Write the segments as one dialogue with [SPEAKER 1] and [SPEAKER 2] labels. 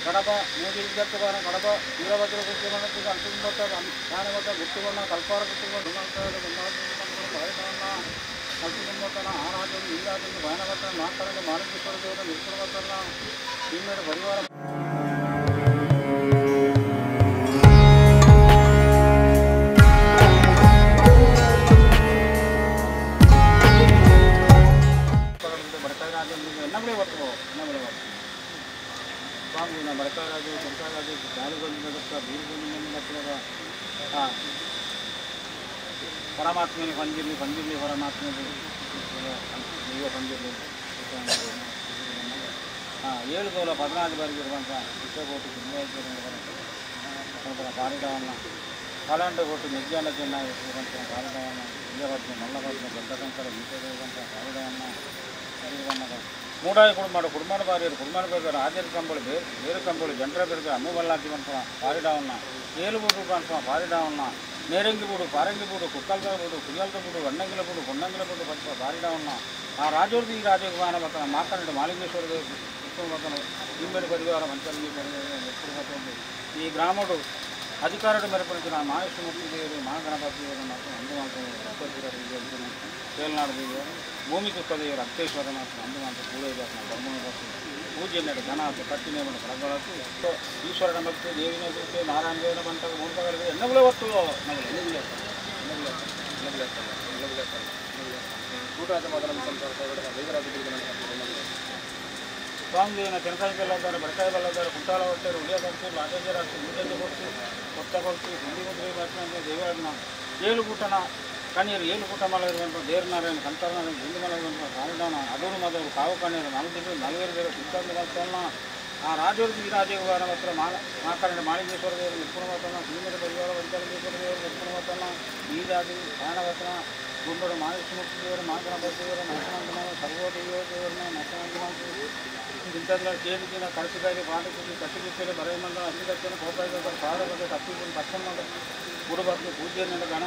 [SPEAKER 1] Kadapa ಮೂಗಿಲ್ಗತ್ತುಗಾನ ಕಡಪ ವೀರಭದ್ರ ಕುತ್ತಿಮಣ್ಣತ್ತಿಗೆ ಅಂತಿಮತ್ತ ಜ್ಞಾನವತ್ತ ಗುತ್ತುವಣ್ಣ ಕಲ್ಪಾರ ಗುತ್ತುವ ಅಂತಿಮತ್ತನ ಆರಾಧನೆ ಈರಾಧನೆ ಬಾಯನವತ್ತನ ನಾಲ್ಕರಂಗ ಮಾಲಿಂಗೇಶ್ವರ ದೇವರ ನಿರ್ಗುಣವತ್ತನ ಹಿಮ್ಮೇಡ ಪರಿವಾರ ನಮ್ಮಳೆ ಬರ್ತು ನಮ್ಮಳೆ ಬರ್ತು ಸ್ವಾಮಿ ಬಡಕಾರಾಜು ಶಂಕರಾಜು ಗಾಳಿಗೊಂದು ಬೀರುಗೊಂದು ಹಾಂ ಪರಮಾತ್ಮನಿ ಪಂಜಿರ್ಲಿ ಪಂಜಿರ್ಲಿ ಪರಮಾತ್ಮ ದೈವ ಪಂಜಿರ್ಲಿ ಹಾಂ ಏಳು ದೋಲ 14 ಬಾರಿಗೆ ಇರುವಂಥ ವಿಶ್ವಕೋಟಿ ಪಾರಿಡವನ್ನು ಕಾಲಾಂಡ ಕೊಟ್ಟು ಮೆಜ್ಜಾನ ಚೆನ್ನಾಗಿ ಇರುವಂಥ ಪಾರಿಡವನ್ನು ಇಂಜಭದ್ರ ಮಲ್ಲಭದ್ರ ದೊಡ್ಡಕಂಕರ ಇರುವಂಥ ಪಾರಿಡವನ್ನು ಮೂಡಾಯಿ ಕುಡುಮಾಡು ಕುಡುಮಾಡು ಬಾರಿಯರು ಕುಡುಮಾಡು ಬೇಕಾರ ಆಜರ ಕಂಬಳು ಬೇರೆ ಬೇರು ಕಂಬಳು ಜನರ ಬೇರೆ ಅಮ್ಮಬಲ್ಲಾತಿ ಬಂತ ಪಾರಿಡವನ್ನ ಏಲುಬೂಡು ಬಂತ ಪಾರಿಡವನ್ನ ನೇರಂಗಿ ಬೂಡು ಪಾರಂಗಿ ಬೂಡು ಕುಕ್ಕಲ್ದ ಬೂಡು ಕುರಿಯಲ್ದ ಬೂಡು ಅಣ್ಣಂಗಿಲ ಬೂಡು ಕೊಂಡಂಗಿಲ ಬೂಡು ಬಂತ ಪಾರಿಡವನ್ನ ಆ ರಾಜೋರ್ದು ಈ ರಾಜಗುಮಾನ ಬರ್ತನ ಮಾತನಾಡಿ ಮಾಲಿಂಗೇಶ್ವರ ಬರ್ತನ ನಿಂಬೆಡು ಪರಿವಾರ ಮಂಚರಂಗಿ ಈ ಗ್ರಾಮಡು ಅಧಿಕಾರಡು ಮೇರೆಪಡಿಸಿದ ಮಹಾವಿಷ್ಣುಮೂರ್ತಿ ದೇವರು ಮಹಾಗಣಪತಿ ದೇವರು ಮತ್ತು ಅಂದು ತೇಲ್ನಾಡು ದೇವರು ಭೂಮಿ ತುಕ್ಕ ದೇವರು ಅಕ್ತೇಶ್ವರ ಮತ್ತು ಅಂದು ಮಾತ್ರ ಪೂಜೆ ಬ್ರಹ್ಮಣ ಪೂಜೆ ನಡೆ ಜನ ಕಟ್ಟಿನ ಪ್ರಬಲತ್ತು ಈಶ್ವರನ ಭಕ್ತಿ ದೇವಿನ ಭಕ್ತಿ ನಾರಾಯಣ ದೇವನ ಬಂಟ ಮೂರ್ಖಗಳಿಗೆ ಎನ್ನಗಳೇ ಹೊತ್ತು ಸ್ವಾಮಿನ ತೆನಕಾಯಿ ಬೆಲ್ಲದ್ದಾರೆ ಬಡಕಾಯಿ ಬೆಲ್ಲದ್ದಾರೆ ಕುಂಟಾಲ ಹೊಟ್ಟೆರು ಉಳಿಯ ಕೊಡ್ತು ಲಾಟೇಜರ್ ಹಾಕ್ತು ಮುದ್ದೆಗೆ ಕೊಡ್ತು ಕೊತ್ತ ಕೊಡ್ತು ಗುಂಡಿ ಮುದ್ರೆ ಬರ್ತಾನೆ ದೇವರನ್ನ ಏಳು ಕೂಟನ ಕಣ್ಣೀರು ಏಳು ಕೂಟ ಮಲ ಇರುವಂಥ ದೇವರನಾರಾಯಣ ಕಂತರನಾರಾಯಣ ಗುಂಡಿ ಮಲ ಇರುವಂಥ ಕಾರಣ ಅಡೂರು ಮದವರು ಕಾವು ಕಣ್ಣೀರು ನಾಲ್ಕು ನಲ್ವೇರು ಬೇರೆ ಕುಂತಂದು ಮಾಡ್ತಾನ ಆ ರಾಜೋರ್ದು ಈ ರಾಜಗುಮಾರ ಹತ್ರ ಮಾಕರಣ ಮಾಳಿಂಗೇಶ್ವರ ದೇವರು ನಿಪ್ಪುಣ ಮಾತನ ಸೀಮದ ಪರಿವಾರ ವಂಚಲಿಂಗೇಶ್ವರ ದೇವರು ನಿಪ್ಪುಣ ಮಾತನ ಈ ರಾಜು ಪ್ರಾಣವತನ ಗುಂಡರು ಮಹಾವಿಷ್ಣುಮೂರ್ತಿ ದೇವರು ಮಹಾಗಣಪತಿ ದೇವರು ನರಸಿಂಹನ ಸರ್ವೋದಯ ದೇವರನ್ನ ನರಸಿಂಹ ಇಂಥದ್ರ ಕೇಳಿದಿನ ಕಳಸಿದಾರಿ ಪಾಠಕ್ಕೆ ಕಟ್ಟಿಗಿತ್ತೇನೆ ಬರೆಯಮಂದ ಅಲ್ಲಿಗತ್ತೇನೆ ಕೋಪಾಯಿದ್ದಾರೆ ಸಾವಿರ ಬಗ್ಗೆ ತಪ್ಪಿಕೊಂಡು ಪಕ್ಷ ಗುರುಬಾರ್ದು ಪೂಜೆಯನ್ನು ಗಣ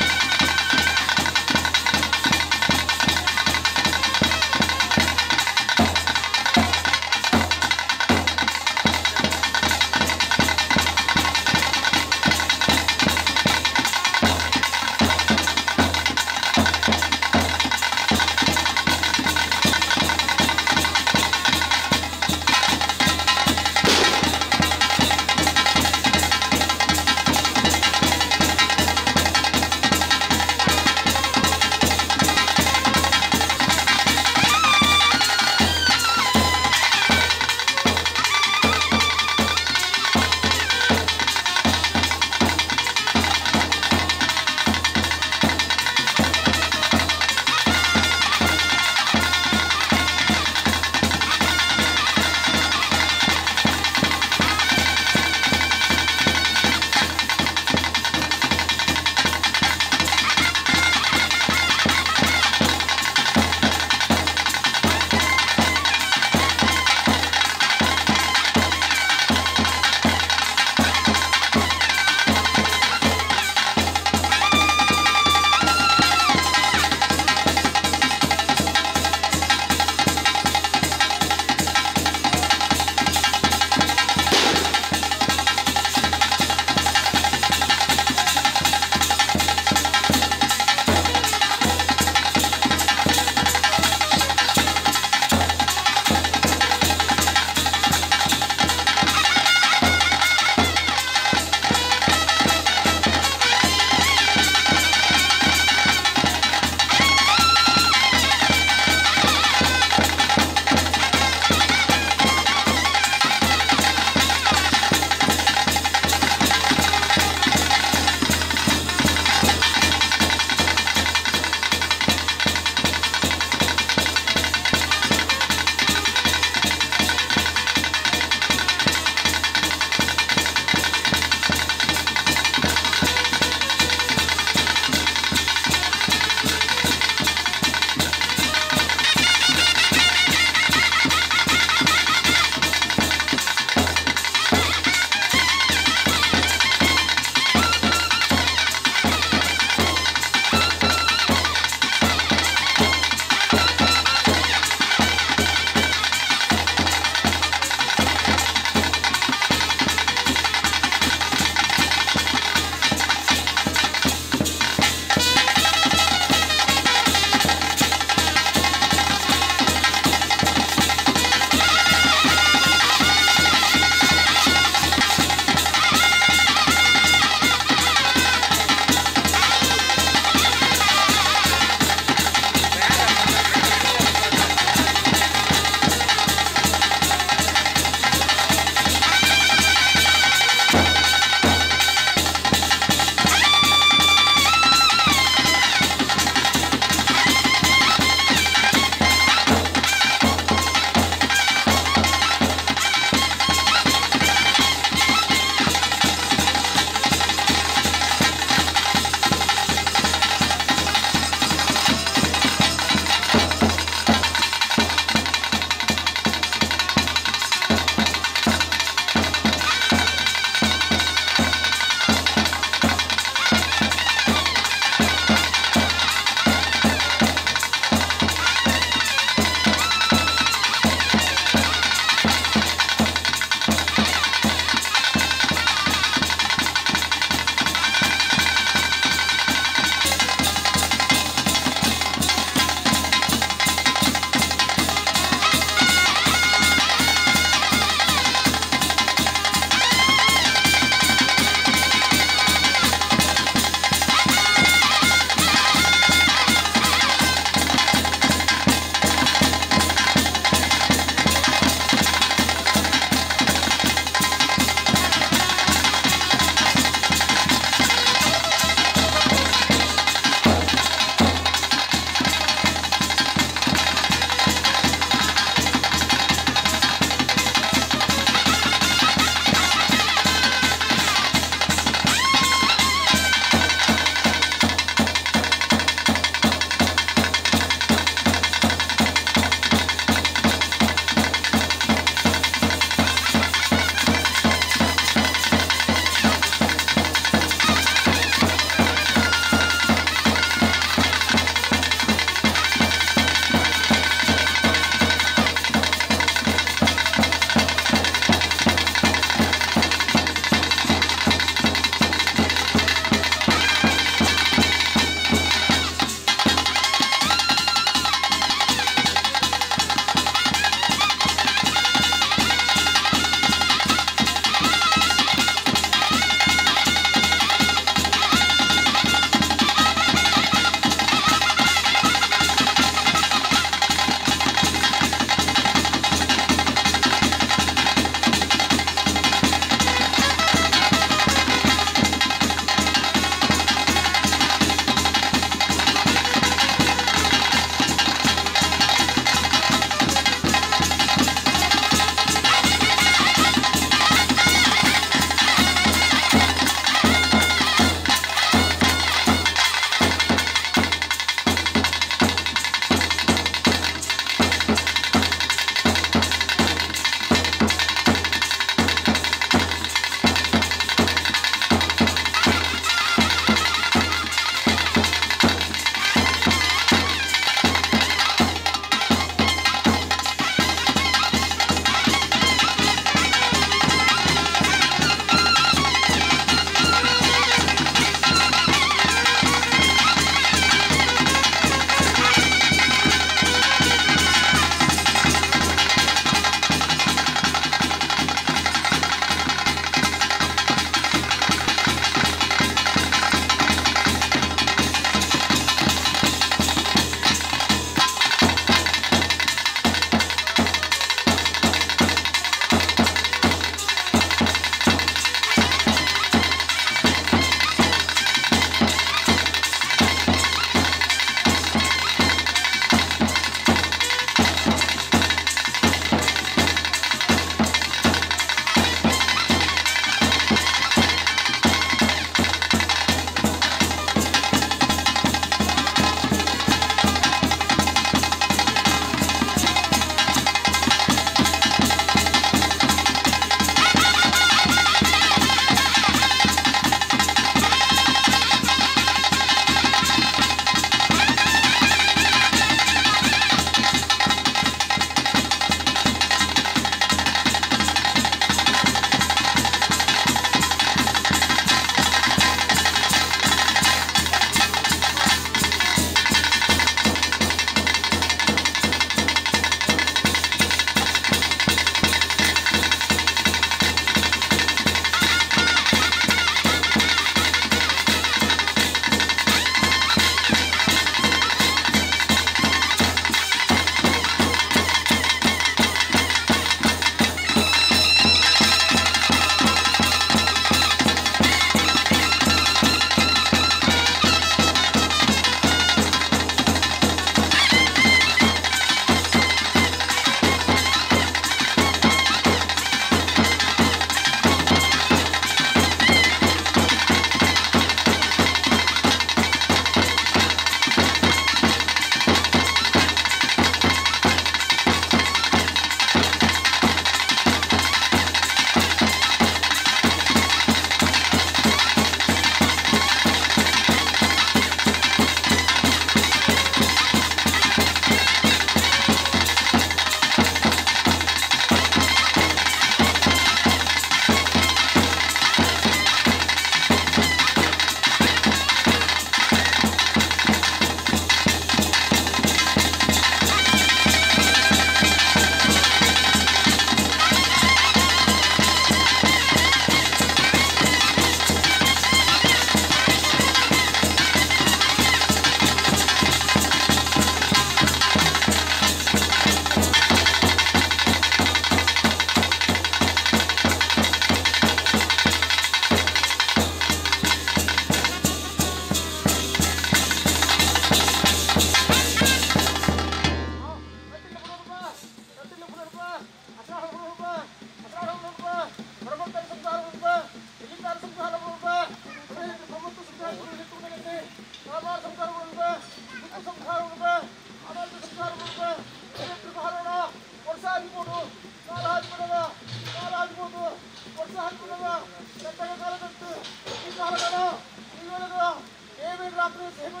[SPEAKER 2] ದೇವರ ಸೇವೆ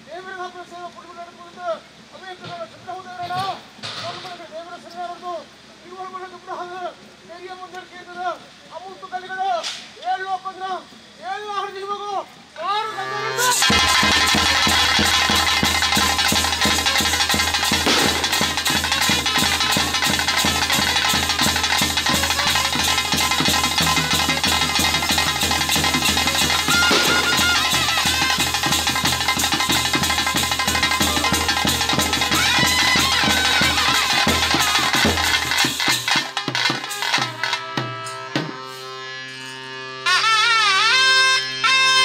[SPEAKER 2] ದೇವರ ಸೇವೆ ಕುಟುಂಬ ದೇವರ ಸರಿಯಾದ பெரிய முன்னர் கேட்டது அமுத்து கல்லுகளோ 7 ஒப்பந்தம் 7 ஆறு 6.
[SPEAKER 3] Ah!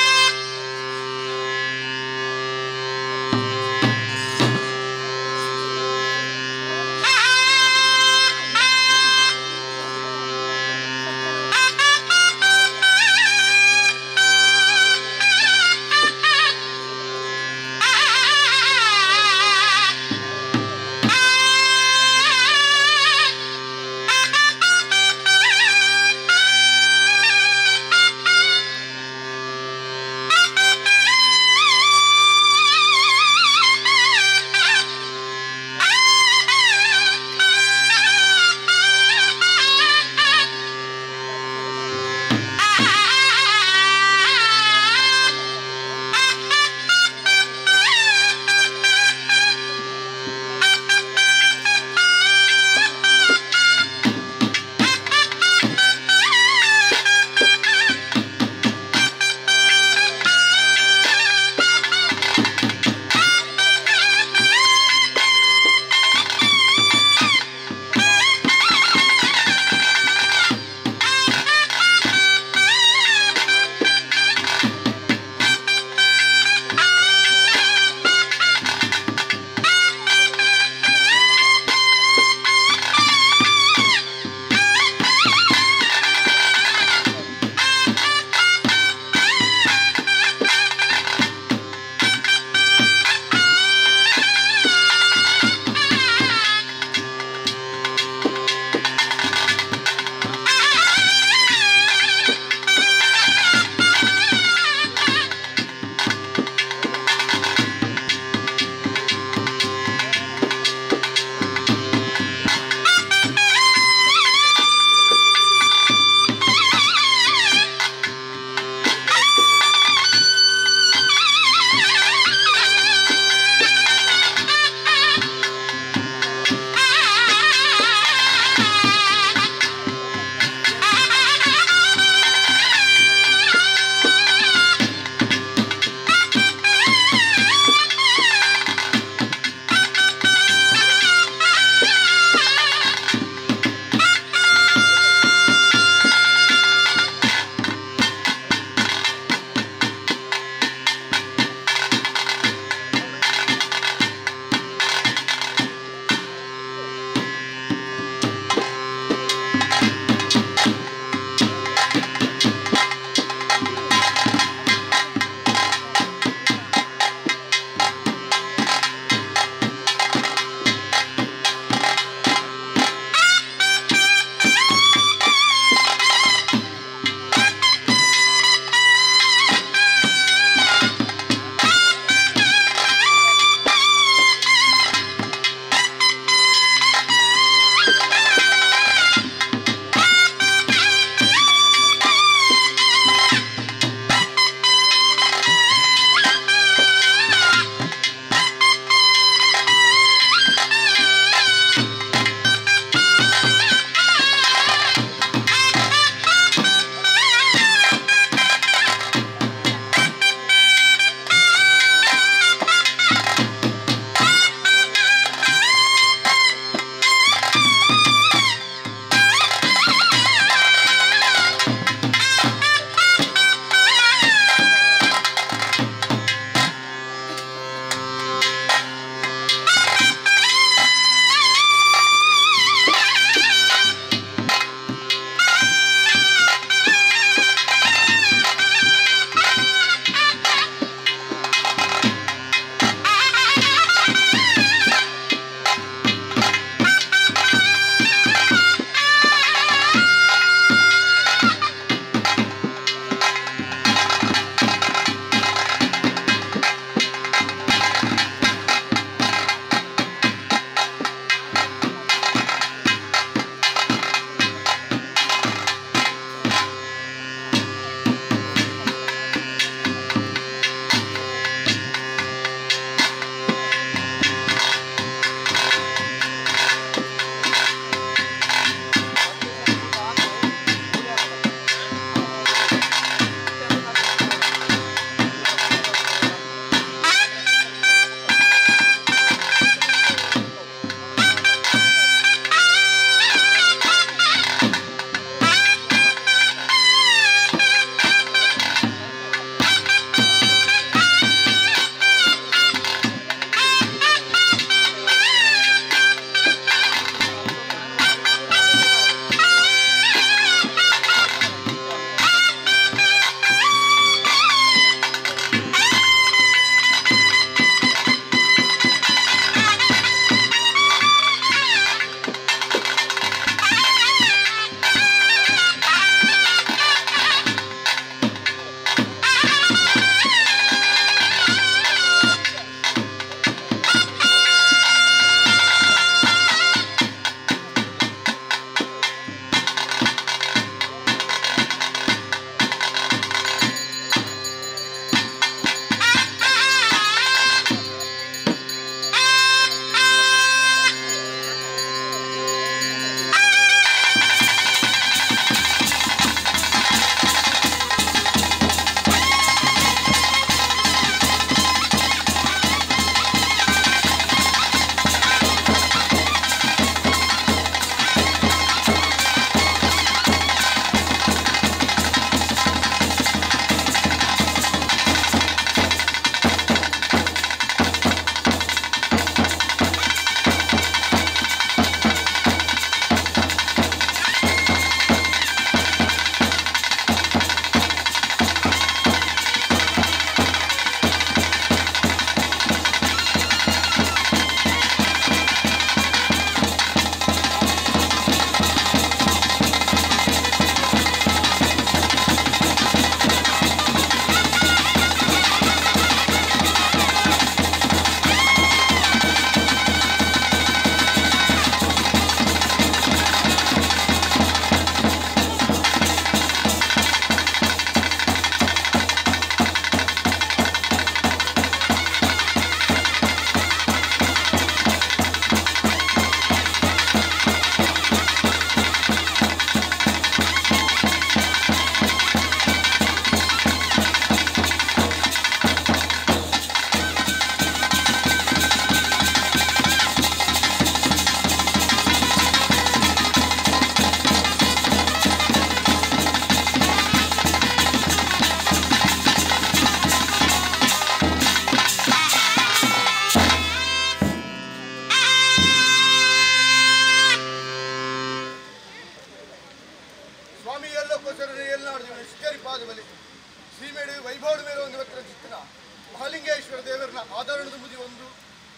[SPEAKER 2] ಆಧರಣದ ಮುದಿ ಒಂದು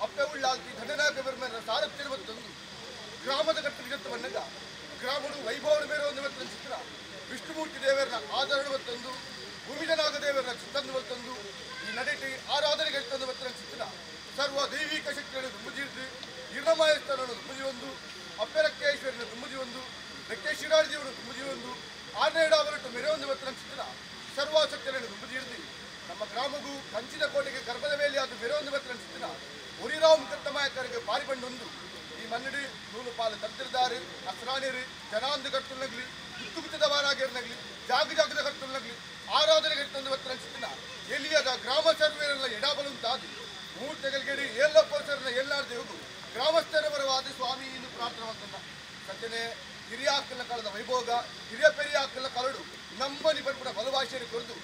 [SPEAKER 2] ಅಪ್ಪೆ ಉಳ್ಳಾಲ್ತಿ ಧನನಾಗ ಬೆರ್ಮನ ಸಾರಥ್ಯವಂತೊಂದು ಗ್ರಾಮದ ಕಟ್ಟಲಿಗತ್ತು ಬನ್ನಗ ಗ್ರಾಮಡು ವೈಭವದ ಬೇರೆ ಒಂದು ಇವತ್ತಿನ ಚಿತ್ರ ವಿಷ್ಣುಮೂರ್ತಿ ದೇವರನ್ನ ಆಧರಣವತ್ತೊಂದು ಭೂಮಿಜನಾಗ ದೇವರನ್ನ ಚಿತ್ತಂದು ಈ ನಡೆಟಿ ಆರಾಧನೆಗೆ ತಂದು ಬತ್ತಿನ ಚಿತ್ರ ಸರ್ವ ದೈವಿಕ ಶಕ್ತಿಗಳನ್ನು ತುಂಬುಜಿರ್ದು ನಿರ್ಣಮಾಯಸ್ಥಾನವನ್ನು ತುಂಬುಜಿ ಒಂದು ಅಪ್ಪೆರಕ್ಕೇಶ್ವರನ ತುಂಬುಜಿ ಒಂದು ರೆಕ್ಕೇಶ್ವರಾಜ ದೇವರು ತುಂಬುಜಿ ಒಂದು ಆನೇಡಾವರಟ್ಟು ಮೆರೆ ಒಂದು ಬತ್ತಿನ ಚಿತ್ರ ಸರ್ವಶಕ್ತಿಗಳನ್ನು ತುಂಬುಜಿರ್ದು ನಮ್ಮ ಗ್ರಾಮಗೂ ಕಂಚಿನ ಕೋಟೆಗೆ ಗರ್ಭದ ಮೇಲೆ ಅದು ಮೆರೆ ಒಂದು ಬತ್ತಿನ ಚಿತ್ರ ಒರಿರಾವ್ ಕತ್ತಮಾಯಕರಿಗೆ ಬಾರಿ ಬಂಡೊಂದು ಈ ಮನ್ನಡಿ ನೂಲು ಪಾಲು ತಂತಿರ್ದಾರು ಅಸ್ರಾಣಿರು ಜನಾಂದು ಕರ್ತುಲ್ನಗ್ಲಿ ಗುತ್ತು ವಾರಾಗಿರ್ನಗ್ಲಿ ಜಾಗ ಜಾಗದ ಕರ್ತುಲ್ನಗ್ಲಿ ಆರಾಧನೆಗೆ ತಂದು ಬತ್ತಿನ ಚಿತ್ರ ಎಲ್ಲಿಯದ ಗ್ರಾಮ ಸರ್ವೇರಲ್ಲ ಎಡಾಬಲುಂತಾದಿ ಮೂರ್ತೆಗಲ್ಗಡಿ ಎಲ್ಲ ಪೋಸರನ್ನ ಎಲ್ಲಾರ್ದೆ ಹೋಗು ಗ್ರಾಮಸ್ಥರ ಪರವಾದ ಸ್ವಾಮಿ ಎಂದು ಪ್ರಾರ್ಥನೆ ಮಾಡ್ತಾನ ಸತ್ಯನೇ ಹಿರಿಯ ಅಕ್ಕಲ ಕಾಲದ ವೈಭೋಗ ಹಿರಿಯ ಪೆರಿಯ ಅಕ್ಕಲ ಕರಡು ನಮ್ಮನಿ ಬರ್ಪುಡ ಬಲಭಾಷೆಯನ್ನು ಕೊರೆದು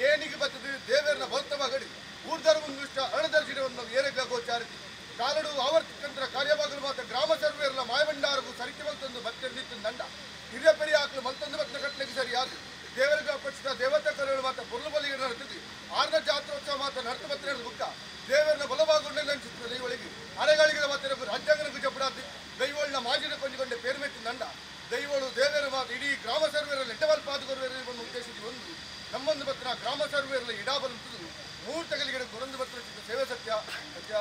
[SPEAKER 2] ಏನಿಗೆ ಬರ್ತದೆ ದೇವರನ್ನ ಬಲ್ತವಾಗಡಿ ಊರ್ಧರ ಮುಂದುಷ್ಟ ಅಣದರ್ಶನವನ್ನು ಏರಗ ಗೋಚಾರಿಸಿ ಕಾಲಡು ಆವರ್ತಕ್ಕಂತರ ಕಾರ್ಯವಾಗಲು ಮಾತ್ರ ಗ್ರಾಮ ಸರ್ವೇರಲ್ಲ ಮಾಯಭಂಡಾರಗೂ ಸರಿಕೆ ಮಲ್ತಂದು ಬತ್ತೆಂದಿತ್ತು ದಂಡ ಹಿರಿಯ ಪೆರಿಯ ಹಾಕಲು ಮಲ್ತಂದು ಬತ್ತಿನ ಕಟ್ಟಲೆಗೆ ಸರಿಯಾದ ದೇವರಿಗೆ ಅರ್ಪಿಸಿದ ದೇವತಾ ಕರೆಗಳು ಮಾತ್ರ ಪೊರ್ಲು ಬಲಿಗೆ ನಡೆದಿದ್ದು ಆರನ ಜಾತ್ರೋತ್ಸವ ಮಾತ್ರ ನಡ್ತು ಬತ್ತಿನ ಬುಕ್ಕ ದೇವರನ್ನ ಬಲವಾಗುಂಡೆ ಚಿತ್ರ ದೈವಳಿಗೆ ಅರೆಗಳಿಗೆ ಮಾತ್ರ ರಾಜ್ಯಾಂಗನಗೂ ಜಪಡಾದಿ ದೈವಳನ್ನ ಮಾಜಿನ ಕೊಂಜಿಕೊಂಡೆ ಪೇರ್ಮೆಟ್ಟು ದಂಡ ದೈವಳು ದೇವರ ಮಾತು ಇಡೀ ಗ್ರಾಮ ಸರ್ವೇರಲ್ಲಿ ಎಡ್ಡವಲ್ ಪಾದುಗೊರುವೆರ ಉದ್ದೇಶಿಸಿ ಒಂದು ನಮ್ಮೊಂದು ಬತ್ತಿನ ಗ್ರಾಮ ಸರ್ವೇರಲ್ಲಿ ಇಡಾಬಲಂತದ್ದು ಮೂರ್ತಗಳಿಗೆ ಕೊರಂದು ಬತ್ತಿನ ಚಿತ್ರ ಸೇವೆ ಸತ್ಯ ಸತ್ಯ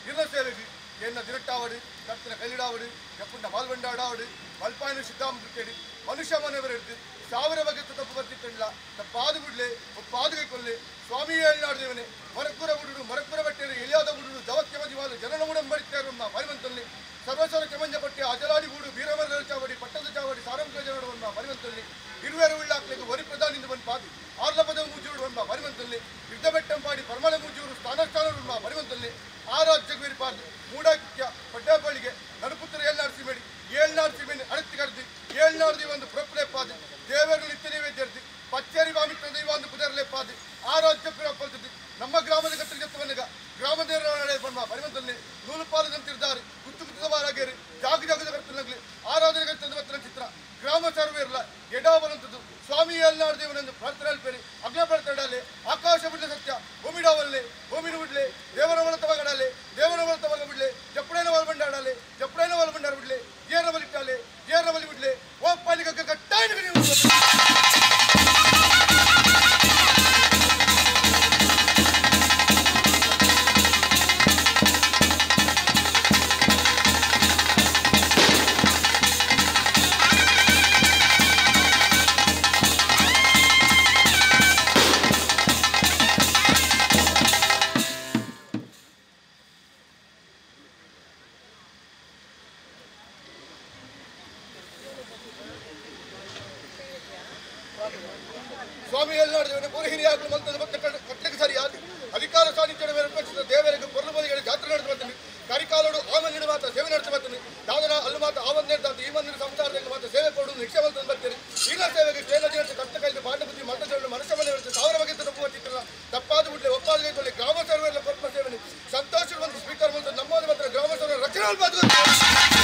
[SPEAKER 2] ಇರ್ನ ಸೇವೆಗೆ ಎನ್ನ ದಿನಟ್ಟಾವಡು ಕತ್ತಿನ ಕೈಲಿಡಾವಡು ಜಪ್ಪುಂಡ ಮಾಲ್ಬಂಡಾಡಾವಡು ಮಲ್ಪಾಯನ ಸಿದ್ಧಾಂತ ಮನುಷ್ಯ ಮನೆಯವರು ಹಿಡಿದು ಸಾವಿರ ಬಗೆ ತಪ್ಪು ಬರ್ತಿತ್ತಲ್ಲ ತಪ್ಪಾದ ಬಿಡ್ಲೆ ಒಪ್ಪಾದುಗೆ ಕೊಲ್ಲೆ ಸ್ವಾಮಿ ಹೇಳ್ನಾಡ್ದೇವನೆ ಮರಕ್ಕುರ ಬುಡುಡು ಮರಕ್ಕುರ ಬಟ್ಟೆಯನ್ನು ಎಲಿಯಾದ ಬುಡುಡು ದವಕ್ಕೆ ಮದಿವಾದ ಜನನ ಉಡಂಬಡಿತಾರು ಮರಿವಂತಲ್ಲಿ ಸರ್ವಸ್ವರ ಕೆಮಂಜ ಪಟ್ಟಿ ಅಜಲಾಡಿ ಗೂಡು ವೀರಮರ ಚಾವಡಿ ಪಟ್ಟದ ಚಾವಡಿ ಸಾರಂಗ ಜನಡುವನ್ನ ಮರಿವಂತಲ್ಲಿ ಇರುವೆರು ಉಳ್ಳಾಕ್ಲಿಗೆ ವರಿ ಪ್ರಧಾನಿಂದ ಬಂದು ಪಾದಿ ಆರ್ಲಪದ ಮೂಜೂರು ಎಂಬ ಮರಿವಂತಲ್ಲಿ ಯುದ್ಧಬೆಟ್ಟಂಪಾಡಿ ಪರಮಳ ಮೂಜೂರು ಸ್ಥಾನಸ್ಥಾನರು ಮರಿವಂತಲ್ಲಿ ಆ ರಾಜ್ಯಕ್ಕೆ ಬೇರಿಪಾರ್ದು ಮೂಡಾಕ್ಯ ಪಡ್ಡಾಪಳಿಗೆ ನಡುಪುತ್ರ ಏಳ್ನಾಡು ಸಿಮೇಡಿ ಏಳ್ನಾಡು ಸಿಮೇಡಿ ಅಡತಿ ಕರೆದಿ ಏಳ್ನಾಡು ಒಂದು ಪ್ರೊಪ್ಲೆಪ್ಪಾದಿ ದೇವರು ನಿತ್ಯ ನೈವೇದ್ಯರ್ದಿ ಪಚ್ಚೇರಿ ಬಾಮಿತ್ರ ದೈವ ಒಂದು ಪುದರ್ಲೆಪ್ಪಾದಿ ಆ ರಾಜ್ಯ ಪಿರಪ್ಪಲ್ತಿದ್ದಿ ನಮ್ಮ ಗ್ರಾಮದ ಕತ್ತರಿಗತ್ವನಗ ಗ್ರಾಮದೇವರ ಬಂದ ಮರಿವಂತಲ್ಲಿ ನೂಲು ಪಾಲದಂತಿರ್ದಾರೆ ಗುತ್ತು ಗುತ್ತವಾರಾಗೇರಿ ಜಾಗ ಜಾಗದ ಕರ್ತನಗ್ಲಿ ಆರಾಧನೆ ಕರ್ತನ ಚಿತ್ರ ಗ್ರಾಮ ಸರ್ವೇರ್ಲ ಎಡಾವಲಂತದ್ದು ಸ್ವಾಮಿ ಏಳ್ನಾಡು ದೇವನೆಂದು ಪ್ರಾರ್ಥನೆ ಅಲ್ಪೇರಿ ಅಗ್ನ ಪ್ರಾರ್ಥನೆ ಆಕಾಶ ಬಿಡ್ಲೆ ಸತ್ಯ ಭೂಮಿಡಾವಲ್ಲೆ ಭೂಮಿನ ಬಿಡ್ಲೆ ದೇವರ ಒಳತವಗಡಾಲೆ ದೇವರ ಒಳತವಗ ಬಿಡ್ಲೆ ಜಪ್ಪಡೇನ ಒಳಬಂಡಾಡಾಲೆ ಜಪ್ಪಡೇನ ಒಳಬಂಡಾರ ಬಿಡ್ಲೆ ಜೇರ ಬಲಿಟ್ಟಾಲೆ ಜೇರ ಬಲಿ ಬಿಡ್ಲೆ ಓ ಪಾಲಿಗ ಕಟ್ಟಾಯ. ಸ್ವಾಮಿ ಏಳ್ನಾಡು ಪೂರ ಹಿರಿಯಾಗಲು ಮಂತದ ಮತ್ತೆ ಕಟ್ಟಲಿಕ್ಕೆ ಸರಿಯಾದ ಅಧಿಕಾರ ಸಾನ್ನಿಧ್ಯ ಮೇಲ್ಪಡಿಸಿದ ದೇವರಿಗೆ ಪೊರ್ಲು ಬಲಿಗಳ ಜಾತ್ರೆ ನಡೆದು ಬರ್ತೀನಿ ಕರಿಕಾಲೋಡು ಆ ಮಂದಿರ ಮಾತ್ರ ಸೇವೆ ನಡೆಸಿ ಬರ್ತೀನಿ ದಾದನ ಅಲ್ಲಿ ಮಾತ್ರ ಆ ಮಂದಿರ ಈ ಮಂದಿರ ಸಂಸಾರದಲ್ಲಿ ಮಾತ್ರ ಸೇವೆ ಕೊಡು ನಿಕ್ಷೆ ಮಂತಂದು ಬರ್ತೀರಿ ಈಗ ಸೇವೆಗೆ ಸೇವೆ ದಿನಕ್ಕೆ ಕಷ್ಟ ಕೈದು ಪಾಂಡ ಬುದ್ಧಿ ಮತ ಮನುಷ್ಯ ಮನೆ ಸಾವಿರ ಬಗೆ ತಪ್ಪು ಬರ್ತಿತ್ತಲ್ಲ ತಪ್ಪಾದ ಬಿಡ್ಲೆ ಒಪ್ಪಾದ ಕೈಕೊಳ್ಳಿ ಗ್ರಾಮ ಸರ್ವೆಲ್ಲ ಕೊಟ್ಟ ಸೇವೆ ಸಂತೋಷ ಒಂದು ಸ್ಪೀಕರ್ ಬಂತು ನಮ್ಮದು ಮಾತ್ರ ಗ್ರಾಮ ಸರ್ವೆ ರಕ್ಷಣೆ.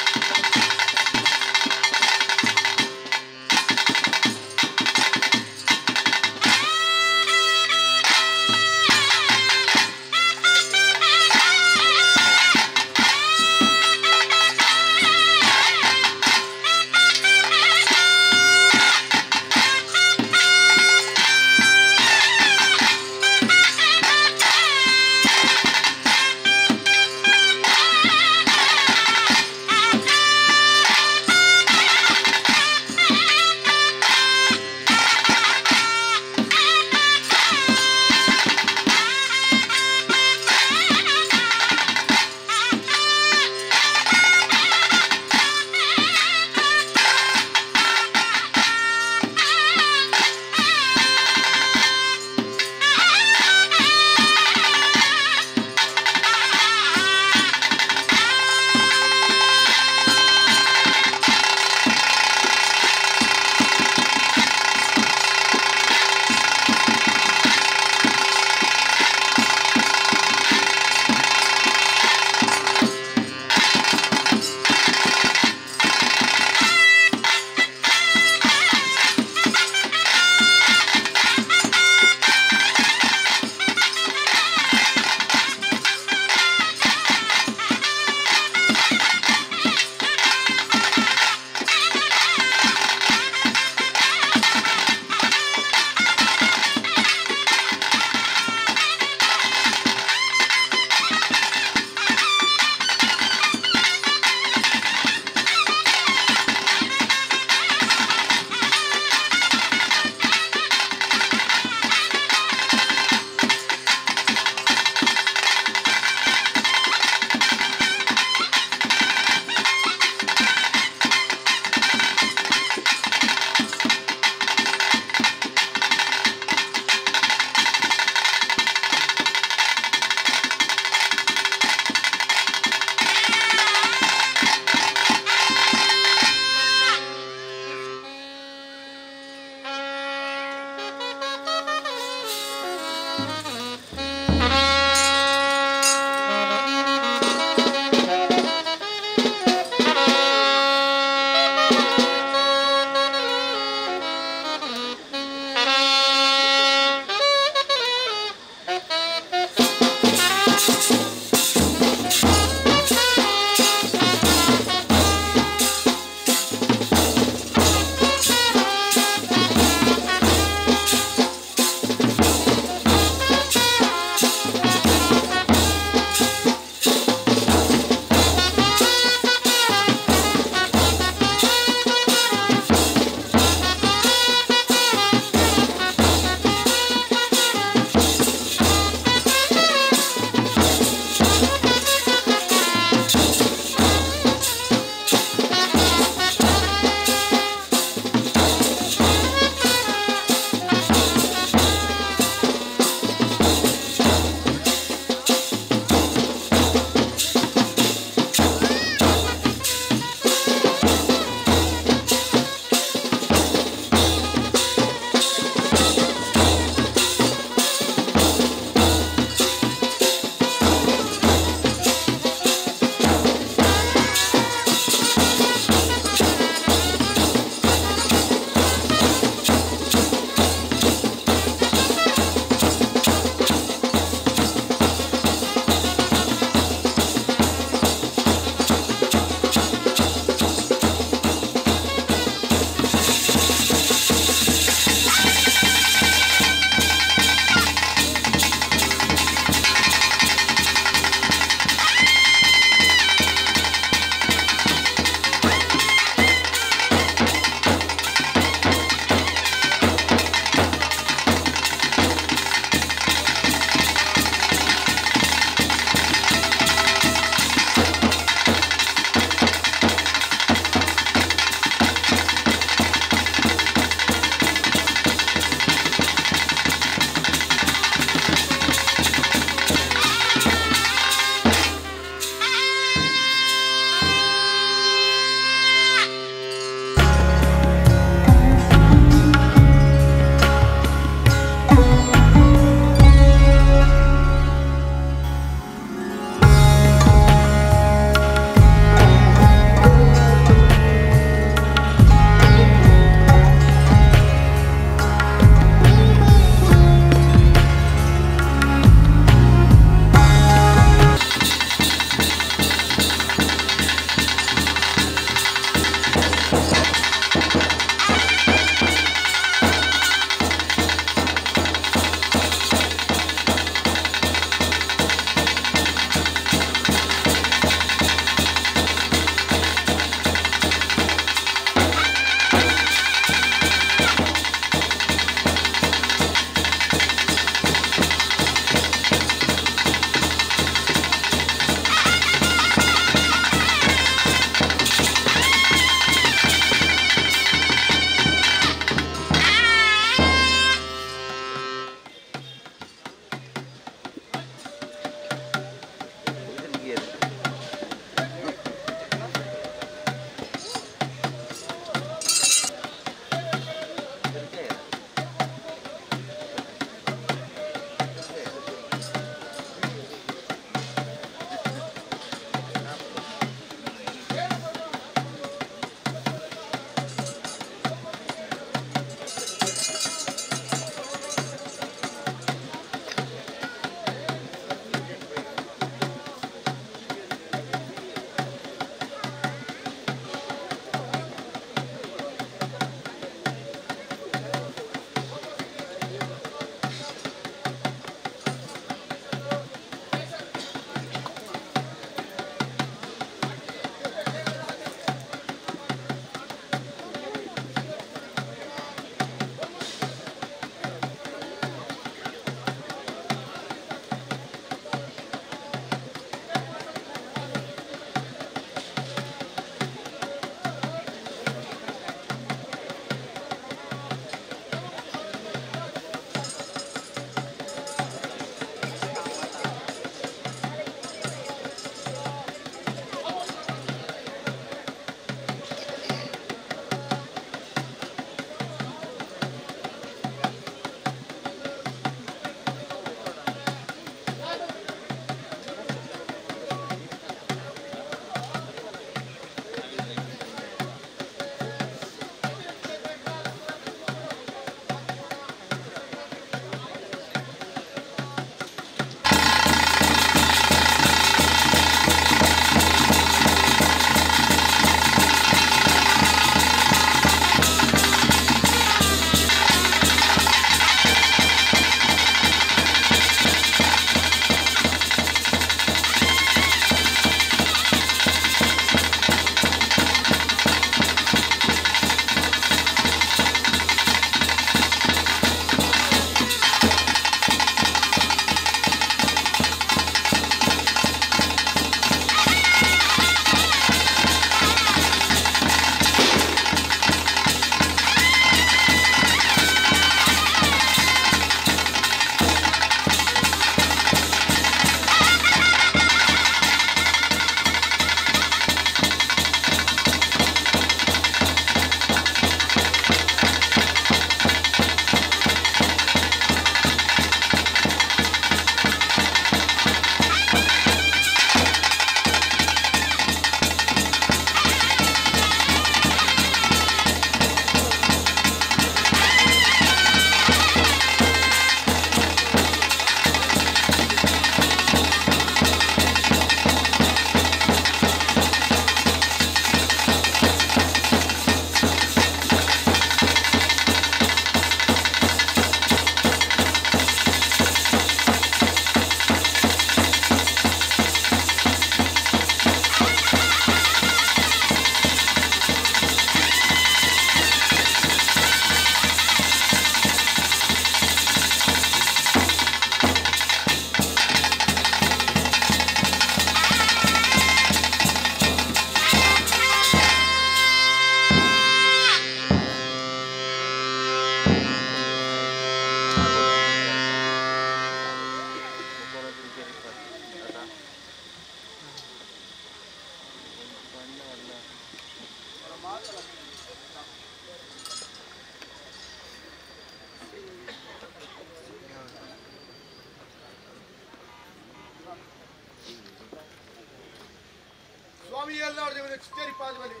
[SPEAKER 2] ಸ್ವಾಮಿ ಎಲ್ಲಾರು ದೇವರ ಚಿತ್ತೇರಿ ಪಾದವಲ್ಲಿ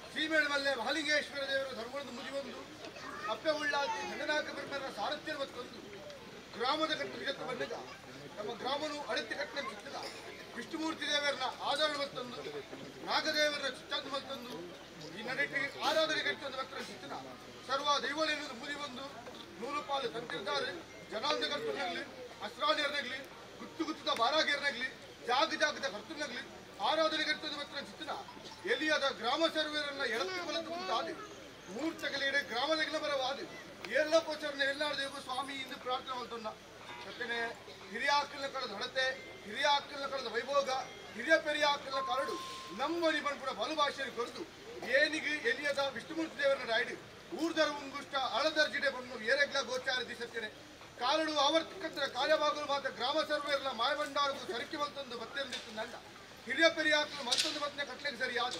[SPEAKER 2] ಶ್ರೀಮೇಳಮಲ್ಲೆ ಮಹಾಲಿಂಗೇಶ್ವರ ದೇವರ ಧರ್ಮದ ಮುದಿವೊಂದು ಅಪ್ಪೆ ಉಳ್ಳಾತಿ ದಂಡನಾಕ ಬ್ರಹ್ಮರ ಸಾರಥ್ಯ ಮತ್ತೊಂದು ಗ್ರಾಮದ ಕಟ್ಟು ಬಂದಾಗ ನಮ್ಮ ಗ್ರಾಮನು ಅಡತಿ ಕಟ್ಟನ ಚಿತ್ತದ ವಿಷ್ಣುಮೂರ್ತಿ ದೇವರನ್ನ ಆಧಾರ ಮತ್ತೊಂದು ನಾಗದೇವರ ಚಿತ್ತಂದು ಮತ್ತೊಂದು ಈ ನಡೆಟಿ ಆರಾಧನೆ ಕಟ್ಟೊಂದು ಭಕ್ತರ ಚಿತ್ತನ ಸರ್ವ ದೈವಳೆನ್ನುವುದು ಮುದಿವೊಂದು ನೂರು ಪಾಲು ತಂತಿರ್ತಾರೆ ಜನಾಂಧ ಕರ್ತನಾಗಲಿ ಅಸ್ರಾಣಿಯರ್ನಾಗಲಿ ಗುತ್ತು ಗುತ್ತದ ಬಾರಾಗಿಯರ್ನಾಗಲಿ ಜಾಗ ಜಾಗದ ಕರ್ತನಾಗಲಿ ಆರಾಧನೆ ಕರ್ತದ ಭಕ್ತರ ಚಿತ್ತನ ಎಲಿಯಾದ ಗ್ರಾಮ ಸರ್ವೇರನ್ನ ಎಳತು ಬಲತು ಮುಂತಾದೆ ಮೂರ್ತಗಲಿಡೆ ಗ್ರಾಮದ ಬರವಾದೆ ಎಲ್ಲ ಪೋಚರನ್ನ ಎಲ್ಲಾರು ಸ್ವಾಮಿ ಇಂದು ಪ್ರಾರ್ಥನೆ ಮಾಡ್ತೊಂದ ಸತ್ಯನೆ ಹಿರಿಯ ಆಕಲ್ನ ಕಳೆದ ಹಡತೆ ಹಿರಿಯ ಆಕಲ್ನ ಕಳೆದ ವೈಭೋಗ ಹಿರಿಯ ಪೆರಿಯ ಆಕಲ್ನ ಕರಡು ನಮ್ಮ ಕೂಡ ಬಲು ಭಾಷೆಯಲ್ಲಿ ಕೊರೆದು ಏನಿಗೆ ಎಲಿಯದ ವಿಷ್ಣುಮೂರ್ತಿ ದೇವರನ್ನ ರಾಯ್ಡು ಊರ್ದರ ಉಂಗುಷ್ಟ ಅಳದರ್ ಜಿಡೆ ಬಣ್ಣು ಏರೆಗ್ಲ ಗೋಚಾರ ದಿಸತ್ತೇನೆ ಕಾಲಡು ಆವರ್ತಕ್ಕಂಥ ಕಾರ್ಯಭಾಗಲು ಮಾತ್ರ ಗ್ರಾಮ ಸರ್ವೇರ್ಲ ಮಾಯಬಂಡಾರಗೂ ಸರಿಕೆ ಮತ್ತೊಂದು ಬತ್ತೆಯಲ್ಲಿತ್ತು ಹಿರಿಯ ಪೆರಿಯ ಆಕಲು ಮತ್ತೊಂದು ಬತ್ತನೆ ಕಟ್ಲೆಗೆ ಸರಿಯಾದ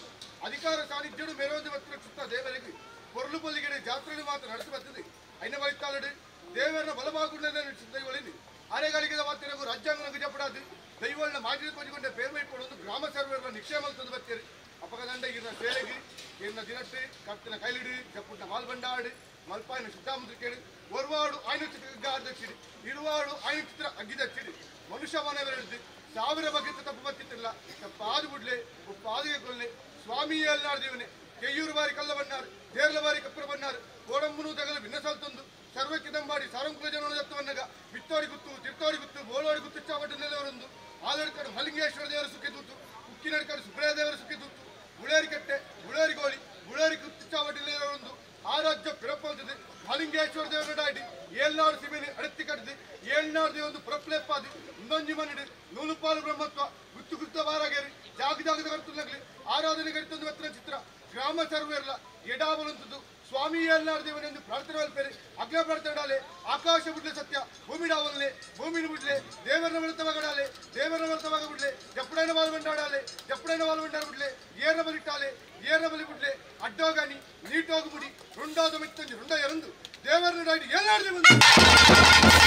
[SPEAKER 2] ಅಧಿಕಾರ ಸಾನ್ನಿಧ್ಯಡು ಮೇರೋದು ಬತ್ತಿನ ಸುತ್ತ ದೇವರಿಗೆ ಪೊರ್ಲು ಪೊಲ್ಲಿಗೆಡೆ ಜಾತ್ರೆಗಳು ಮಾತ್ರ ನಡೆಸಿ ಬರ್ತದೆ ಐನ ಬಳಿತಾಲಡು ದೇವರನ್ನ ಬಲಭಾಗುಂಡನೆ ದೈವಳಿನಿ ಅರೆಗಳಿಗೆ ಮಾತಿರಗು ರಾಜ್ಯಾಂಗನ ಗಜಪಡಾದು ದೈವಳನ್ನ ಮಾಜಿ ಕೊಜಿಕೊಂಡ ಪೇರ್ಮೈಪಡೊಂದು ಗ್ರಾಮ ಸರ್ವೇರ್ನ ನಿಕ್ಷೇಮ ತಂದು ಬರ್ತೀರಿ ಅಪಗದಂಡ ಇರ್ನ ಸೇರೆಗಿ ಇರ್ನ ದಿನಟ್ಟಿ ಕತ್ತಿನ ಕೈಲಿಡಿ ಜಪ್ಪುಟ್ಟ ಮಾಲ್ಬಂಡಾಡು ಮಲ್ಪಾಯಿನ ಶುದ್ಧಾಮುದ್ರಿಕೇಡು ಒರ್ವಾಡು ಆಯ್ನ ಚಿತ್ರ ಇರುವಾಡು ಆಯ್ನ ಚಿತ್ರ ಅಗ್ಗಿದಚ್ಚಿಡಿ ಮನುಷ್ಯ ಮನವರೆಡ್ದು ಸಾವಿರ ಬಗೆತ ತಪ್ಪು ಬತ್ತಿತ್ತಿಲ್ಲ ತಪ್ಪಾದು ಬಿಡ್ಲೆ ಉಪ್ಪಾದಿಗೆ ಕೊಲ್ಲೆ ಸ್ವಾಮಿಯೇ ಅಲ್ಲಾಡ್ದೇವನೆ ಕೆಯ್ಯೂರು ಬಾರಿ ಕಲ್ಲ ಬನ್ನಾರು ದೇರ್ಲ ಬಾರಿ ಕಪ್ಪರ ಬನ್ನಾರು ಕೋಡಂಬುನು ತಗಲು ಭಿನ್ನಸಲ್ತೊಂದು ಸರ್ವಕ್ಕಿದಂಬಾಡಿ ಸಾರಂಕುಲ ಜನನ ದತ್ತವನ್ನಗ ಬಿತ್ತೋಡಿ ಗುತ್ತು ತಿರ್ತೋಡಿ ಗುತ್ತು ಬೋಳೋಡಿ ಗುತ್ತು ಚಾವಟ್ಟು ನೆಲವರೊಂದು ಆಲಡ್ಕಡು ಮಲಿಂಗೇಶ್ವರ ದೇವರ ಸುಖಿದೂತು ಉಕ್ಕಿನಡ್ಕಡು ಸುಬ್ರಯ ದೇವರ ಸುಖಿದೂತು ಬುಳೇರಿಕಟ್ಟೆ ಬುಳೇರಿಗೋಳಿ ಬುಳೇರಿ ಗುತ್ತು ಚಾವಟ್ಟು ನೆಲವರೊಂದು ಆರಾಜ್ಯ ಪಿರಪ್ಪಲ್ತದೆ ಮಲಿಂಗೇಶ್ವರ ದೇವರ ಡಾಡಿ ಏಳ್ನಾಡು ಸಿಮೆನಿ ಅಡತ್ತಿ ಕಟ್ಟದೆ ಏಳ್ನಾಡು ದೇವೊಂದು ಪುರಪ್ಲೇಪಾದಿ ಇನ್ನೊಂಜಿ ಮನಿಡು ನೂಲುಪಾಲು ಬ್ರಹ್ಮತ್ವ ಗುತ್ತು ಗುತ್ತ ಬಾರಾಗೇರಿ ಜಾಗ ಜಾಗದ ಕರ್ತುನಗಲಿ ಆರಾಧನೆ ಕರ್ತೊಂದು ಹತ್ರ ಚಿತ್ರ ಗ್ರಾಮ ಸರ್ವೇರ್ಲ ಎಡಾಬಲಂತದ್ದು ಸ್ವಾಮಿ ಎಲ್ಲಾರು ದೇವನೆಂದು ಪ್ರಾರ್ಥನೆ ಮಲ್ಪೇರಿ ಅಗ್ನ ಪ್ರಾರ್ಥನೆ ಆಕಾಶ ಬಿಡ್ಲೆ ಸತ್ಯ ಭೂಮಿ ಡಾವಲ್ಲೆ ಭೂಮಿನ ಬಿಡ್ಲೆ ದೇವರನ್ನ ಬೆಳತವಾಗಡಾಲೆ ದೇವರನ್ನ ಬೆಳತವಾಗ ಬಿಡ್ಲೆ ಎಪ್ಪಡೈನ ಬಾಲ್ವಂಡಾಡಾಲೆ ಎಪ್ಪಡೈನ ಬಾಲ್ವಂಡಾಡ ಬಿಡ್ಲೆ ಏರ ಬಲಿಟ್ಟಾಲೆ ಏರ ಬಲಿ ಬಿಡ್ಲೆ ಅಡ್ಡೋಗಾನಿ ನೀಟೋಗು ಬಿಡಿ ರುಂಡಾದ ಮೆತ್ತಂಜಿ ರುಂಡ ಎರಂದು ದೇವರನ್ನ ಡಾಡಿ ಎಲ್ಲಾರು ದೇವಂದು.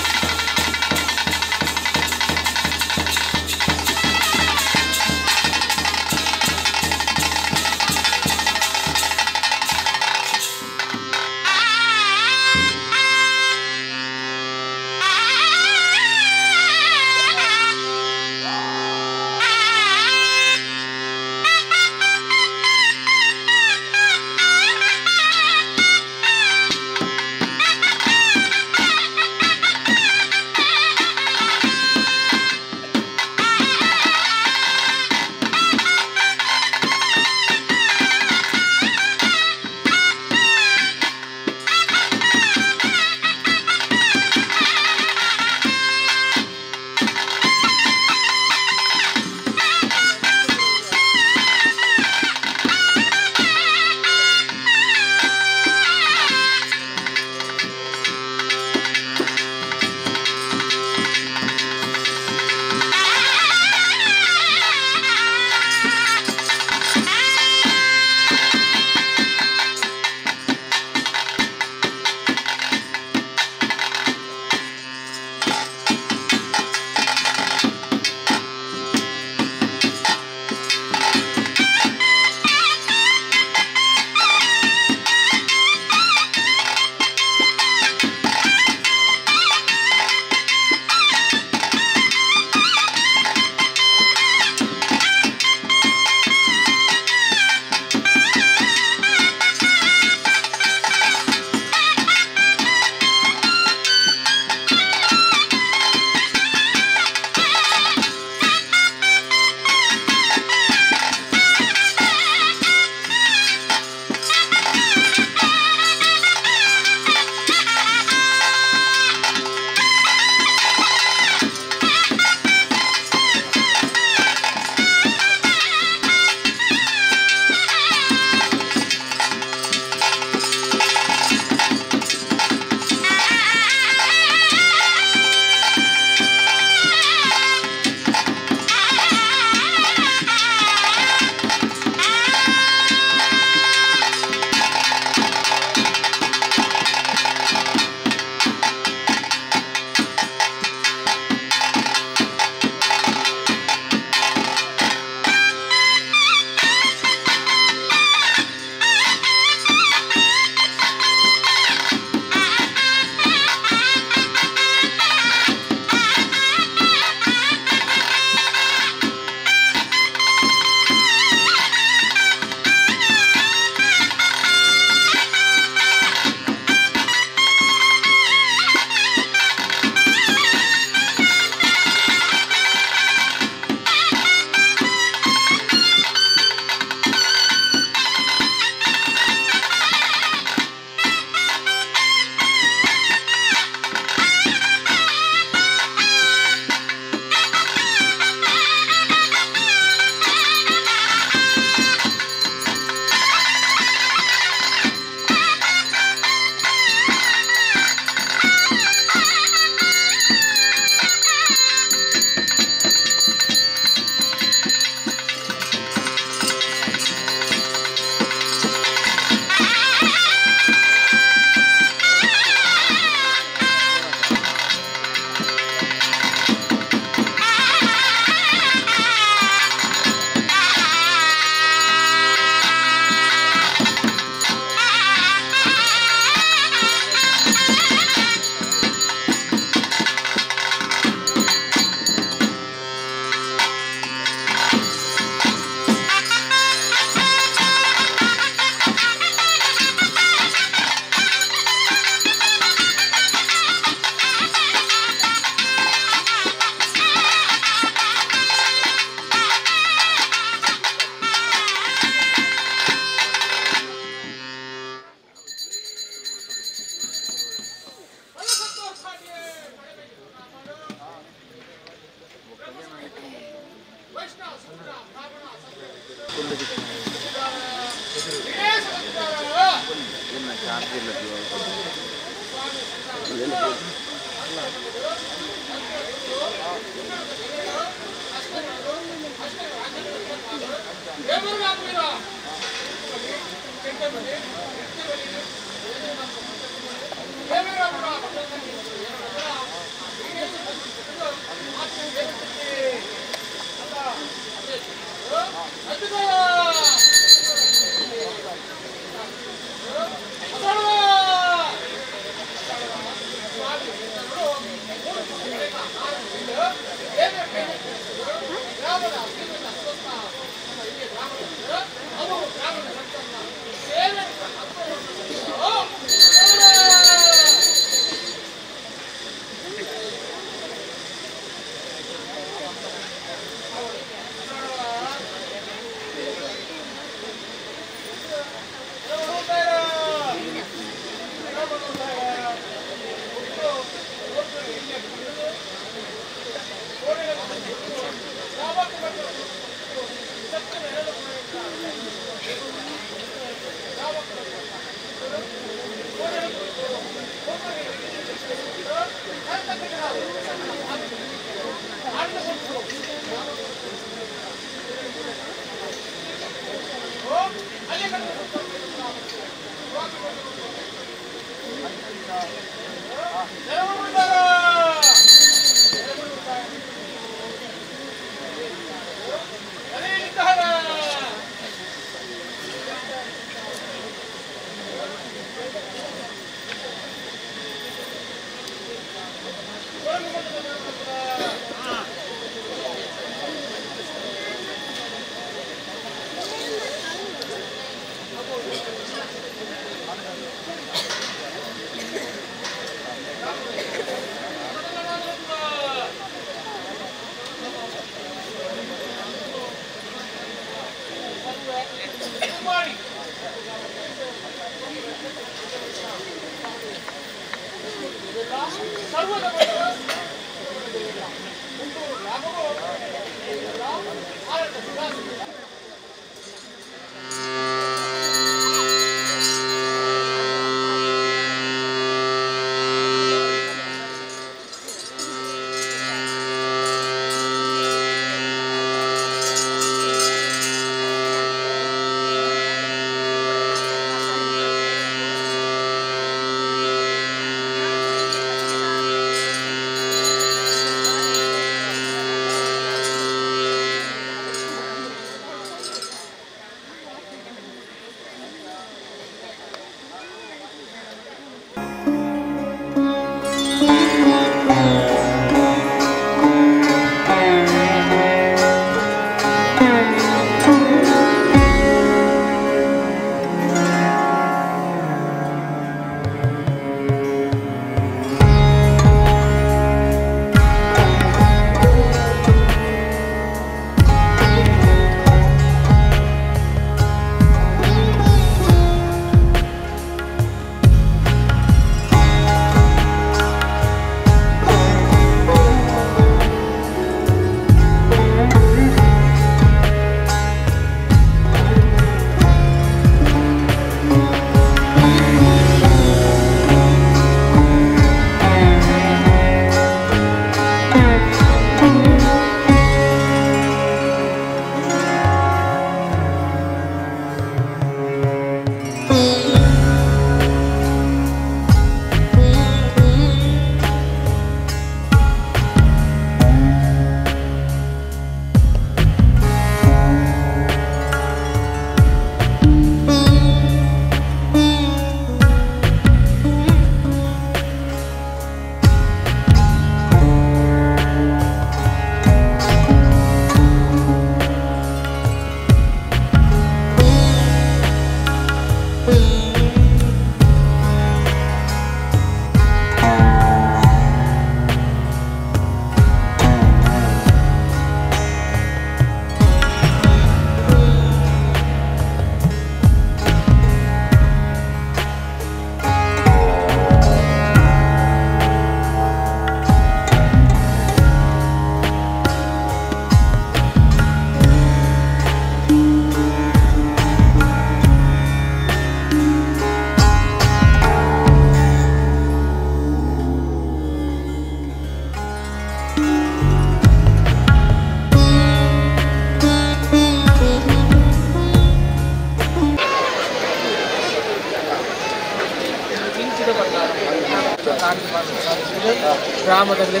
[SPEAKER 3] ಗ್ರಾಮದಲ್ಲಿ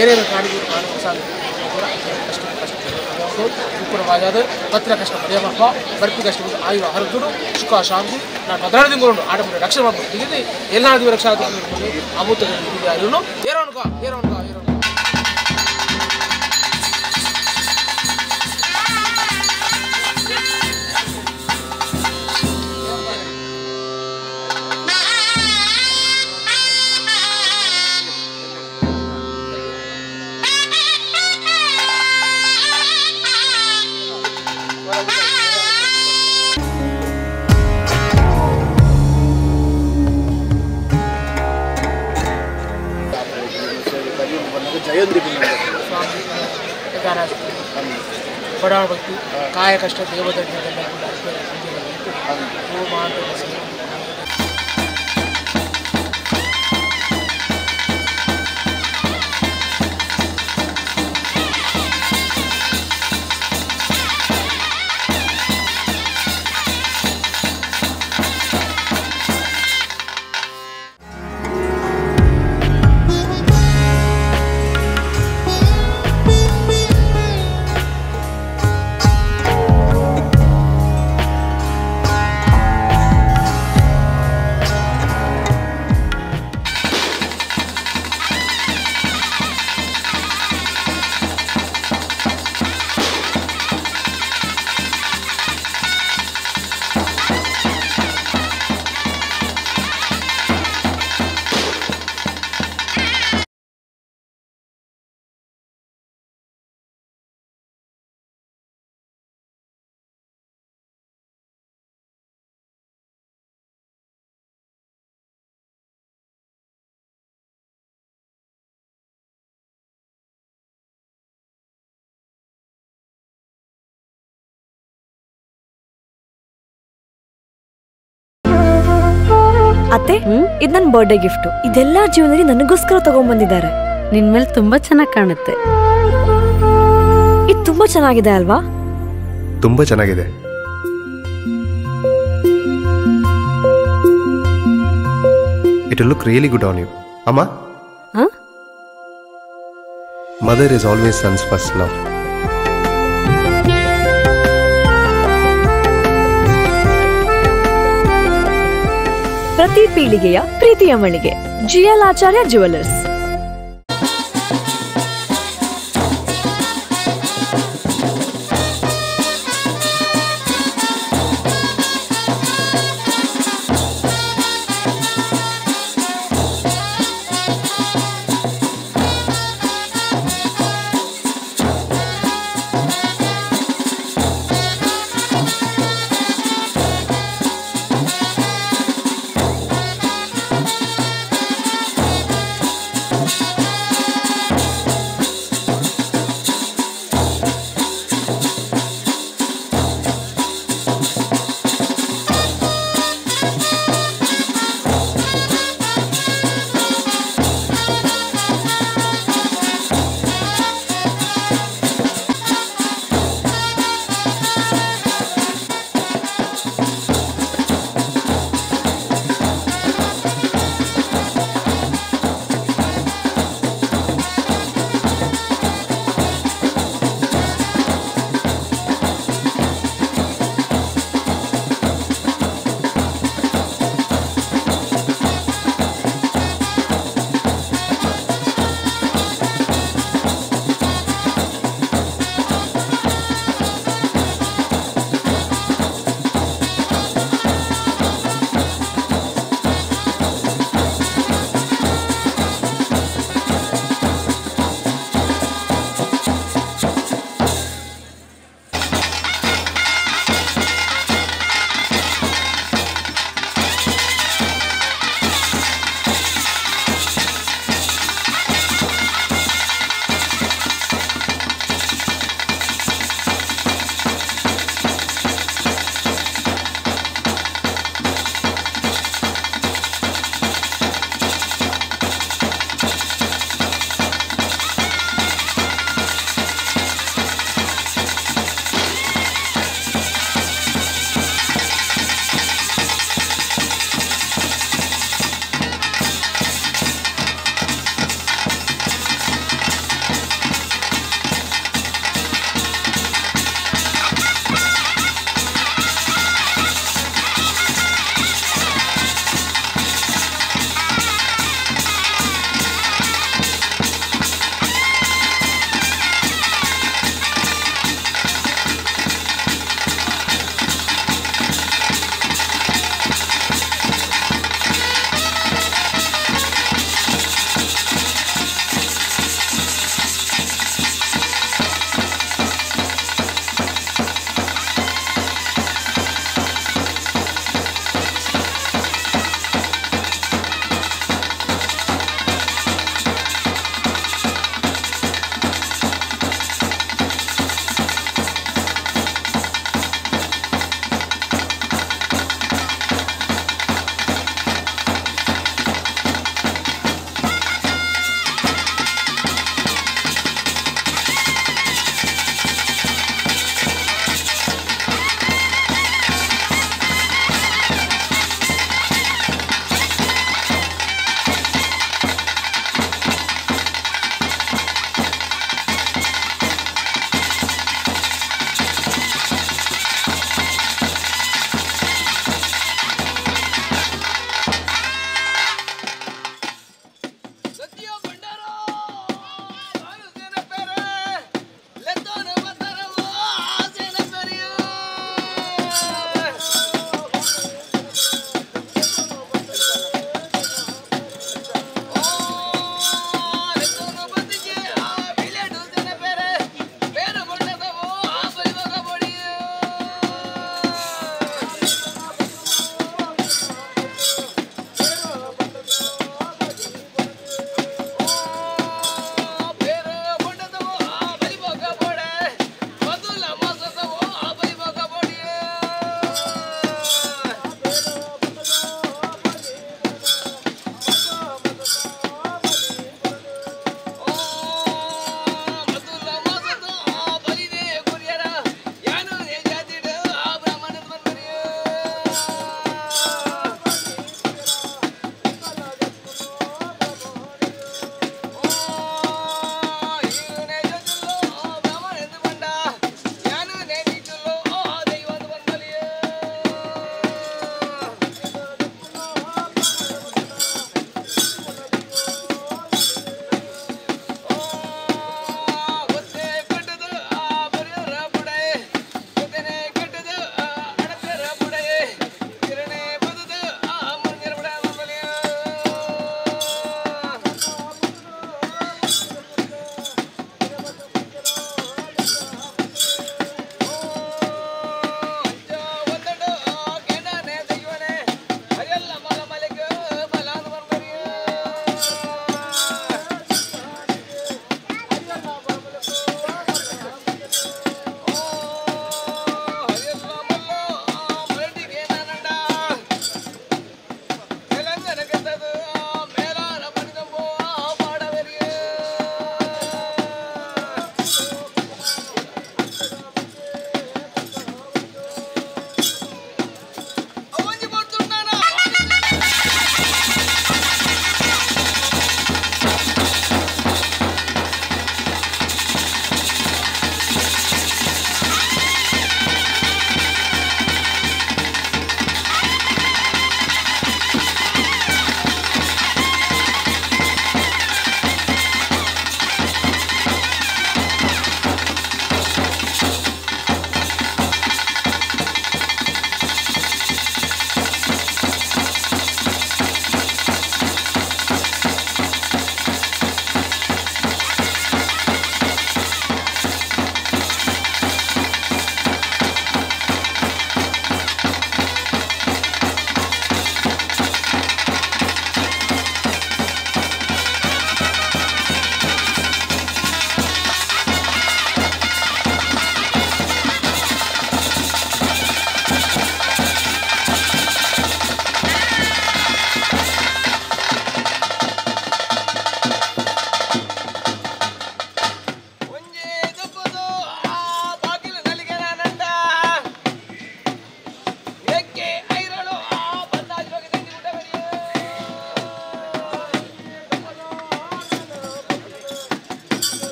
[SPEAKER 3] ಏನೇನು ಕಾಣಿಕೆ ಕಷ್ಟ ಕಷ್ಟ ಉಪ್ಪುರವಾದ ಪತ್ರ ಕಷ್ಟ ಪ್ರೇಮಪ್ಪ ಬರ್ಪಿ ಕಷ್ಟ ಆಯು ಹರಿದುಡು ಸುಖ ಶಾಂತಿ ನಾನು 14 ತಿಂಗಳು ಆಡಂಬರ ರಕ್ಷಣೆ ಮಾಡ್ಬೋದು ಎಲ್ಲ ರಕ್ಷಣೆ ಅಮೂತ ಏರೋನ್ಕೋ ಏರೋನ್ಕೋ ಏರೋನ್ಕೋ. ಬಡ ಭಕ್ತಿ ಕಾಯ ಕಷ್ಟ ದೇವದಂಡ.
[SPEAKER 4] ಅತ್ತೆ, ಇದು ನನ್ನ ಬರ್ಡೇ ಗಿಫ್ಟ್. ಇದೆಲ್ಲ ಜೀವನದಲ್ಲಿ ನನಗೋಸ್ಕರ ತಗೊಂಡ್ಬಂದಿದ್ದಾರೆ.
[SPEAKER 5] ನಿನ್ ಮೇಲೆ ತುಂಬಾ ಚೆನ್ನಾಗಿ ಕಾಣುತ್ತೆ.
[SPEAKER 4] ಇದು ತುಂಬಾ ಚೆನ್ನಾಗಿದೆ ಅಲ್ವಾ?
[SPEAKER 6] ತುಂಬಾ ಚೆನ್ನಾಗಿದೆ. It will look really good on you ಅಮ್ಮ. Mother is always son's first love.
[SPEAKER 4] ಪ್ರತಿ ಪೀಳಿಗೆಯ ಪ್ರೀತಿಯ ಮಳಿಗೆ ಜಿಎಲ್ ಆಚಾರ್ಯ ಜುವೆಲ್ಲರ್ಸ್.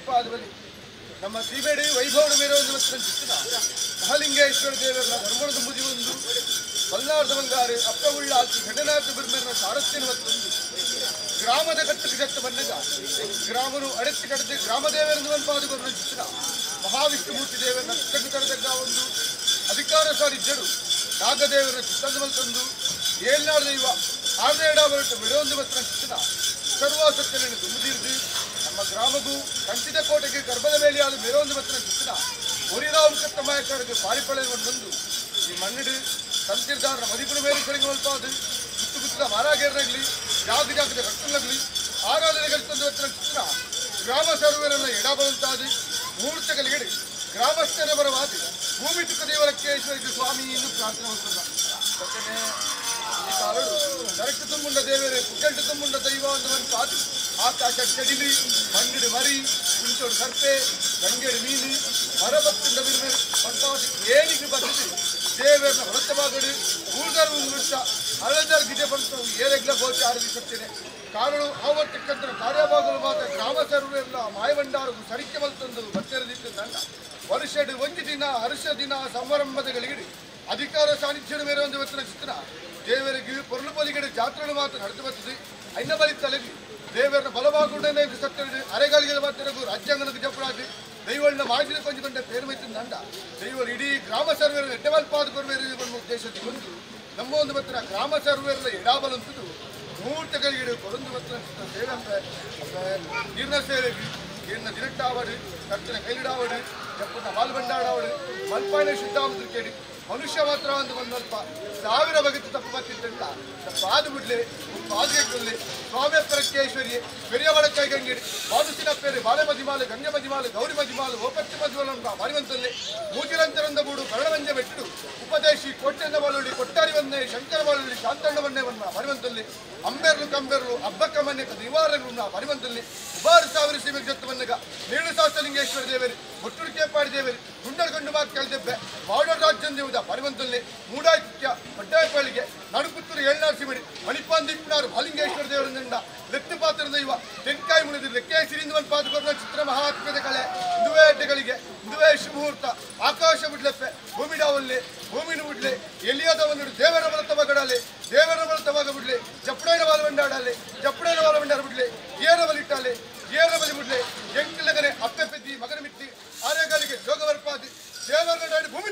[SPEAKER 2] ಮನಿಪಾದವಲ್ಲಿ ನಮ್ಮ ಸೀಬೇಡಿ ವೈಭವದ ಮೇರೆ ಒಂದು ಚಿತ್ರ ಮಹಾಲಿಂಗೇಶ್ವರ ದೇವರ ಧರ್ಮದ ಮುದಿ ಒಂದು ಬಲ್ಲಾರ್ದ ಬಂಗಾರೆ ಅಪ್ಪವುಳ್ಳ ಆಲ್ತಿ ಗಂಡನಾಥ ಬಿರ್ಮೇರನ ಸಾರಥ್ಯನ ಮತ್ತೊಂದು ಗ್ರಾಮದ ಕಟ್ಟಕ್ಕೆ ಜತ್ತ ಬಂದಾಗ ಗ್ರಾಮನು ಅಡೆತ್ತಿ ಕಡದೆ ಗ್ರಾಮದೇವರೆಂದು ಮನ್ಪಾದಗೊರ್ನ ಚಿತ್ರ ಮಹಾವಿಷ್ಣುಮೂರ್ತಿ ದೇವರನ್ನ ತರದಗ್ಗ ಒಂದು ಅಧಿಕಾರ ಸಾರಿದ್ದರು ನಾಗದೇವರ ಚಿತ್ರದ ಮಲ್ತೊಂದು ಏಳ್ನಾಡು ದೈವ ಆರನೇ ಬಿಡೊಂದು ಮತ್ರ ಚಿತ್ರ ಸರ್ವಾಸಕ್ತರನ್ನು ದುಂಬುದಿರ್ದು ನಮ್ಮ ಗ್ರಾಮಗೂ ಕಂಚಿದ ಕೋಟೆಗೆ ಗರ್ಭದ ಮೇಲೆ ಆದ ಮೇರೊಂದು ಮತ್ರ ಚಿತ್ರ ಒರಿರಾವು ಕತ್ತಮಾಯಕರಿಗೆ ಪಾರಿಪಳೆಯನ್ನು ಬಂದು ಈ ಮಣ್ಣಿಡು ತಂತಿರ್ದಾರನ ಮದಿಪುರ ಮೇಲೆ ಕಡೆಗೆ ಮಲ್ಪಾದು ಗುತ್ತು ಗುತ್ತದ ಮಾರಾಗೇರನಾಗಲಿ ಜಾಗ ಜಾಗದ ಕಟ್ಟಲಾಗಲಿ ಆರಾಧನೆಗಳು ತಂದು ಹತ್ತಿರ ಚಿತ್ರ ಗ್ರಾಮ ಸರ್ವರನ್ನು ಎಡಬಂತಾದು ಮುಹೂರ್ತಗಳಿಗೆ ಗ್ರಾಮಸ್ಥರ ಬರವಾದಿ ಭೂಮಿ ತುಕ್ಕ ದೇವರಕ್ಕೇಶ್ವರಿಗೆ ಸ್ವಾಮಿ ಎಂದು ಪ್ರಾರ್ಥನೆ ಮಾಡ್ತದ. ಈ ಕಾಲಡು ಕರೆಕ್ಟ್ ತುಂಬುಂಡ ದೇವರೇ ಪುಗ್ಗಂಟು ತುಂಬುಂಡ ದೈವ ಒಂದು ಪಾತು ಆಕಾಶ ಚಡಿಲಿ ಮಣ್ಣಿಡು ಮರಿ ಕುಂಚೋಡು ಸರ್ಪೆ ಗಂಗೆಡು ಮೀನು ಮರಬತ್ತುಂಡ ಬಿರ್ಮೆ ಪಂಪಾವತಿ ಏನಿಗೆ ಬರ್ತದೆ ದೇವರನ್ನ ಹೊರತವಾಗಡು ಊರ್ದಾರ ಒಂದು ಹಳದರ್ ಗಿಜೆ ಬಂತು ಏರೆಗ್ಲ ಗೋಚಾರ ಸತ್ತೇನೆ ಕಾರಣ ಆವರ್ತಕ್ಕಂಥ ಕಾರ್ಯಭಾಗಲು ಮಾತ್ರ ಗ್ರಾಮ ಸರ್ವೆಲ್ಲ ಮಾಯವಂಡಾರಗು ಸರಿಕೆ ಮಲ್ತೊಂದು ಬತ್ತಿರದಿತ್ತು ನನ್ನ ವರ್ಷಡು ಒಂದು ದಿನ ಹರ್ಷ ದಿನ ಸಮಾರಂಭದಗಳಿಗೆ ಅಧಿಕಾರ ಸಾನ್ನಿಧ್ಯದ ಮೇರೆ ಒಂದು ಹೊತ್ತಿನ ಚಿತ್ರ ದೇವರಿಗೆ ಪೊರಳು ಬಲಿಗಡೆ ಜಾತ್ರೆಗಳು ಮಾತ್ರ ನಡೆದು ಬರ್ತದೆ ಐನ ಬಲಿ ತಲೆಗೆ ದೇವರನ್ನ ಬಲವಾಗುಂಡನೆ ಸತ್ಯ ಅರೆಗಳಿಗೆ ಮಾತ್ರ ರಾಜ್ಯಾಂಗನದ ಜಪುರಾಗಿ ದೈವಳ್ನ ಮಾಜಿನ ಕೊಂಚ ಪೇರು ನಂಡ ದೈವರು ಇಡೀ ಗ್ರಾಮ ಸರ್ವೇರ ಎಡ್ಡವಲ್ಪಾದ ಕೊರವೇರು ಉದ್ದೇಶಕ್ಕೆ ಬಂದು ನಮ್ಮ ಒಂದು ಮಾತ್ರ ಗ್ರಾಮ ಸರ್ವೇರ ಎಡಾಬಲಂತದ್ದು ಮುಹೂರ್ತಗಳಿಗೆ ಕೊರೊಂದು ಮಾತ್ರ ಸೇವೆ ನೀರಿನ ಸೇವೆಗೆ ನೀರಿನ ದಿನಟ್ಟಾವಡು ಕರ್ತನ ಕೈಲಿಡಾವಡು ಜಪ್ಪನ ಮಾಲ್ಬಂಡಾಡಾವಡು ಮಲ್ಪಾಯನ ಶುದ್ಧಾಮದ್ರು ಕೇಳಿ ಮನುಷ್ಯ ಮಾತ್ರ ಒಂದು ಒಂದಲ್ಪ ಸಾವಿರ ಬಗೆತ ತಪ್ಪು ಬರ್ತಿದ್ದಂತ ತಪ್ಪಾದ ಬಿಡ್ಲಿ ಪಾದಿಗೆ ಕೊಲ್ಲಿ ಸ್ವಾಮಿ ಪರಕ್ಕೇಶ್ವರಿ ಪೆರಿಯ ಬಡಕಾಯಿ ಗಂಗಿಡಿ ಬಾದುಸಿನ ಪೇರೆ ಬಾಳೆ ಮದಿಮಾಲು ಗಂಗೆ ಮದಿಮಾಲು ಗೌರಿ ಮದಿಮಾಲು ಓಪತ್ತಿ ಮದಿಮಾಲು ಅಂತ ಮರಿವಂತಲ್ಲಿ ಮೂಜಿರಂತರಂದ ಬೂಡು ಕರಳವಂಜೆ ಬೆಟ್ಟು ಉಪದೇಶಿ ಕೊಟ್ಟೆಂದ ಬಾಳುಳ್ಳಿ ಕೊಟ್ಟಾರಿ ವನ್ನೆ ಶಂಕರ ಬಾಳುಳ್ಳಿ ಶಾಂತಣ್ಣ ವನ್ನೆ ವನ್ನ ಮರಿವಂತಲ್ಲಿ ಅಂಬೇರ್ಲು ಕಂಬೇರ್ಲು ಅಬ್ಬಕ್ಕ ಮನ್ನೆ ನಿವಾರಗಳು ಮರಿವಂತಲ್ಲಿ ಉಬಾರು ಸಾವಿರ ಸೀಮೆಗೆ ಜತ್ತವನ್ನಗ ನೀಳು ಶಾಸ್ತ್ರಲಿಂಗೇಶ್ವರ ದೇವರಿ ಒಟ್ಟುಡಿಕೆ ಪಾಡಿ ದೇವರಿ ಗುಂಡರ್ಗಂಡು ಮಾತು ಕೇಳಿದೆಬ್ಬೆ ಮಾಡೋ ರಾಜ್ಯಂದೇವುದ ಮರಿವಂತಲ್ಲಿ ಮೂಡಾಯ್ತ್ಯ ಪಡ್ಡಾಯಪಾಳಿಗೆ ನಡುಪುತ್ತೂರು ಏಳ್ನಾರು ಸಿಮಿಡಿ ಮಣಿಪಾನ್ ದಿಪ್ಪನಾರು ಮಹಾಲಿಂಗೇಶ್ವರ ದೇವರಿಂದ ಲೆತ್ತು ಪಾತ್ರ ದೈವ ತೆಂಕಾಯಿ ಮುನಿದು ಲೆಕ್ಕೆ ಸಿರಿಂದ ಒಂದು ಪಾದಕೊರ್ನ ಚಿತ್ರ ಮಹಾತ್ಮ್ಯದ ಕಳೆ ಇಂದುವೇ ಅಡ್ಡೆಗಳಿಗೆ ಇಂದುವೇ ಶುಭಮುಹೂರ್ತ ಆಕಾಶ ಬಿಡ್ಲೆಪ್ಪೆ ಭೂಮಿ ಡಾವಲ್ಲಿ ಭೂಮಿನ ಬಿಡ್ಲಿ ಎಲ್ಲಿಯಾದವನು ದೇವರ ಬಲತವಗಡಲಿ ದೇವರ ಬಲತವಾಗ ಬಿಡ್ಲಿ ಜಪ್ಪಡೈನ ವಾಲವಂಡಾಡಲಿ ಜಪ್ಪಡೈನ ವಾಲವಂಡಾರ ಬಿಡ್ಲಿ ಏರ ಬಲಿಟ್ಟಾಲಿ ಏರ ಬಲಿ ಬಿಡ್ಲಿ ಎಂಕಿಲಗನೆ ಅಪ್ಪೆ ಪೆದ್ದಿ ಮಗನ ಮಿಟ್ಟಿ ಆರ್ಯಗಳಿಗೆ ಜೋಗವರ್ಪಾದಿ ದೇವರ ಭೂಮಿ.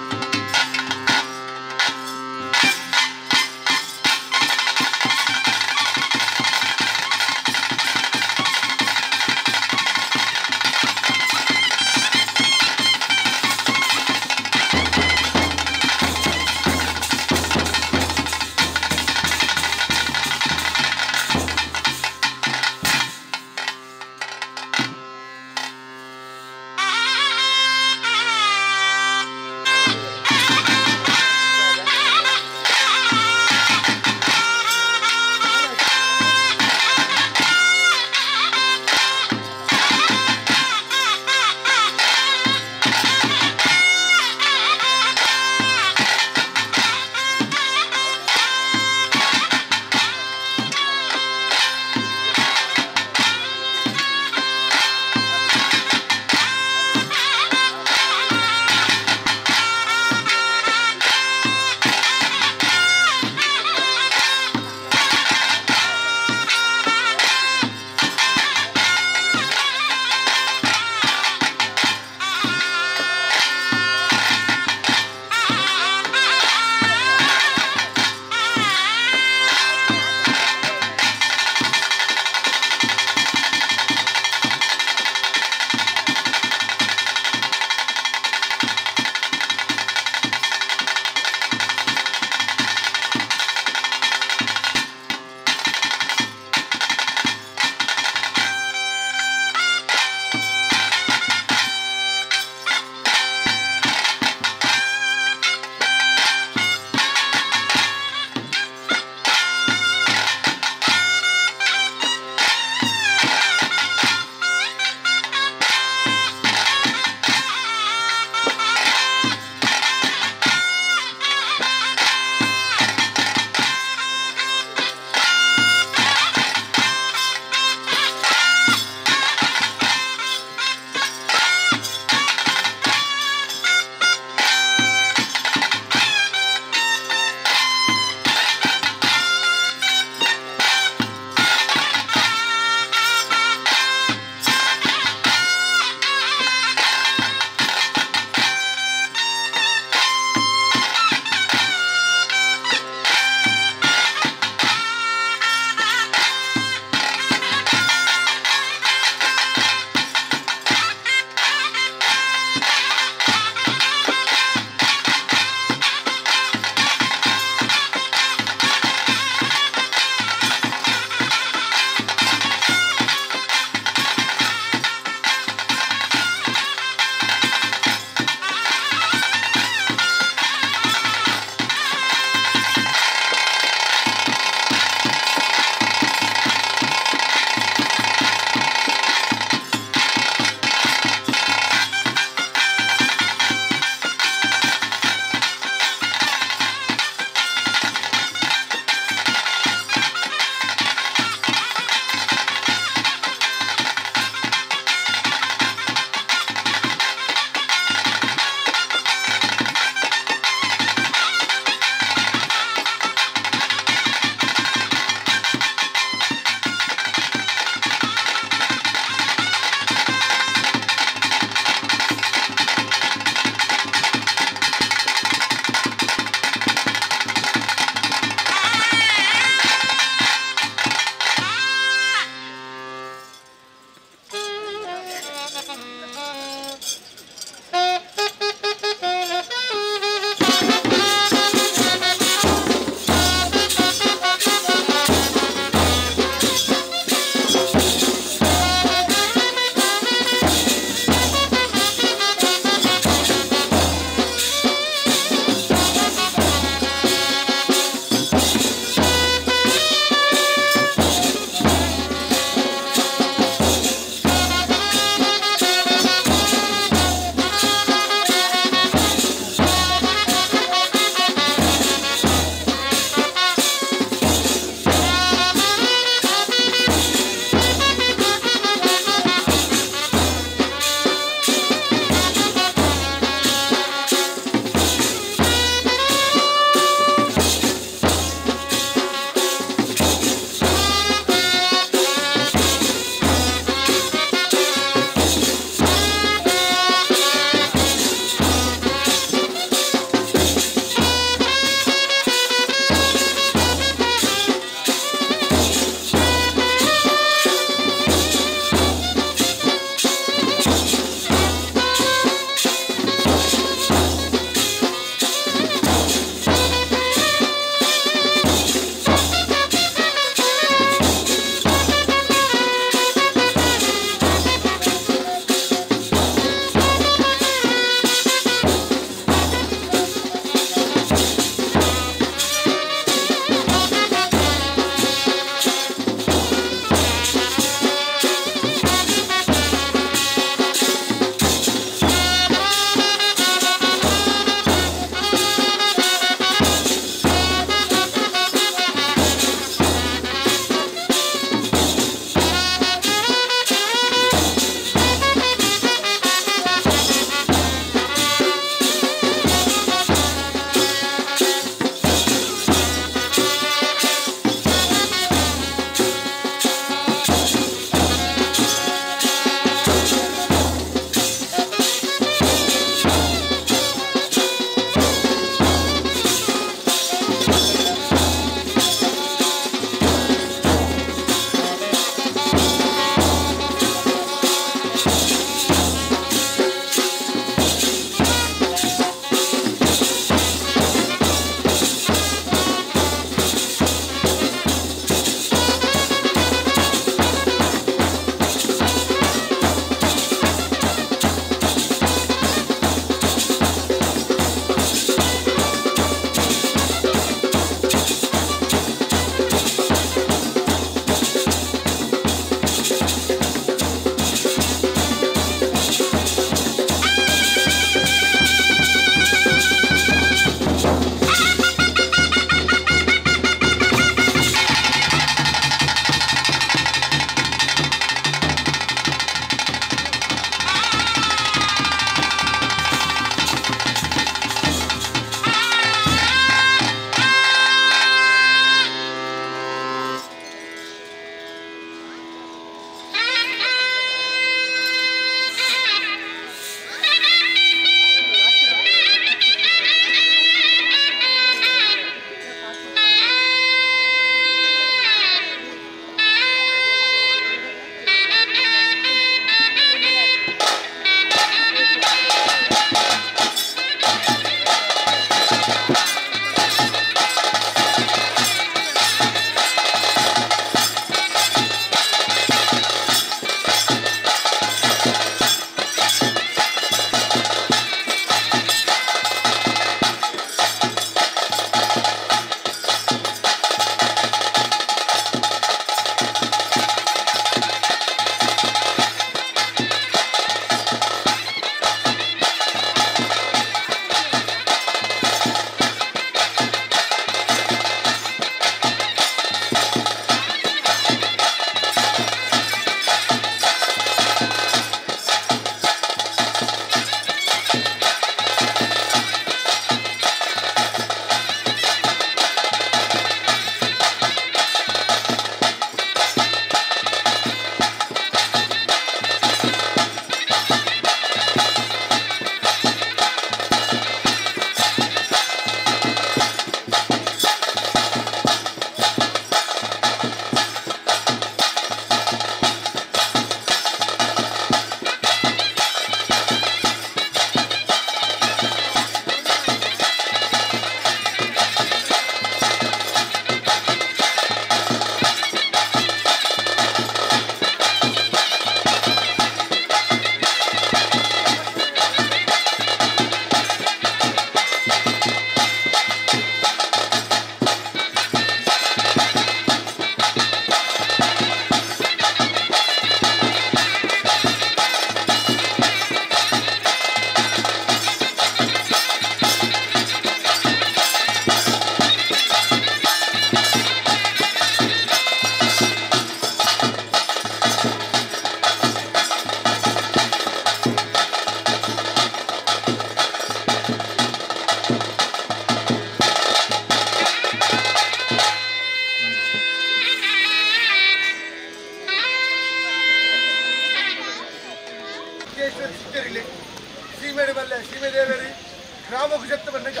[SPEAKER 2] ಗ್ರಾಮಕ್ಕೆ ಜತ್ತ ಬಂದಾಗ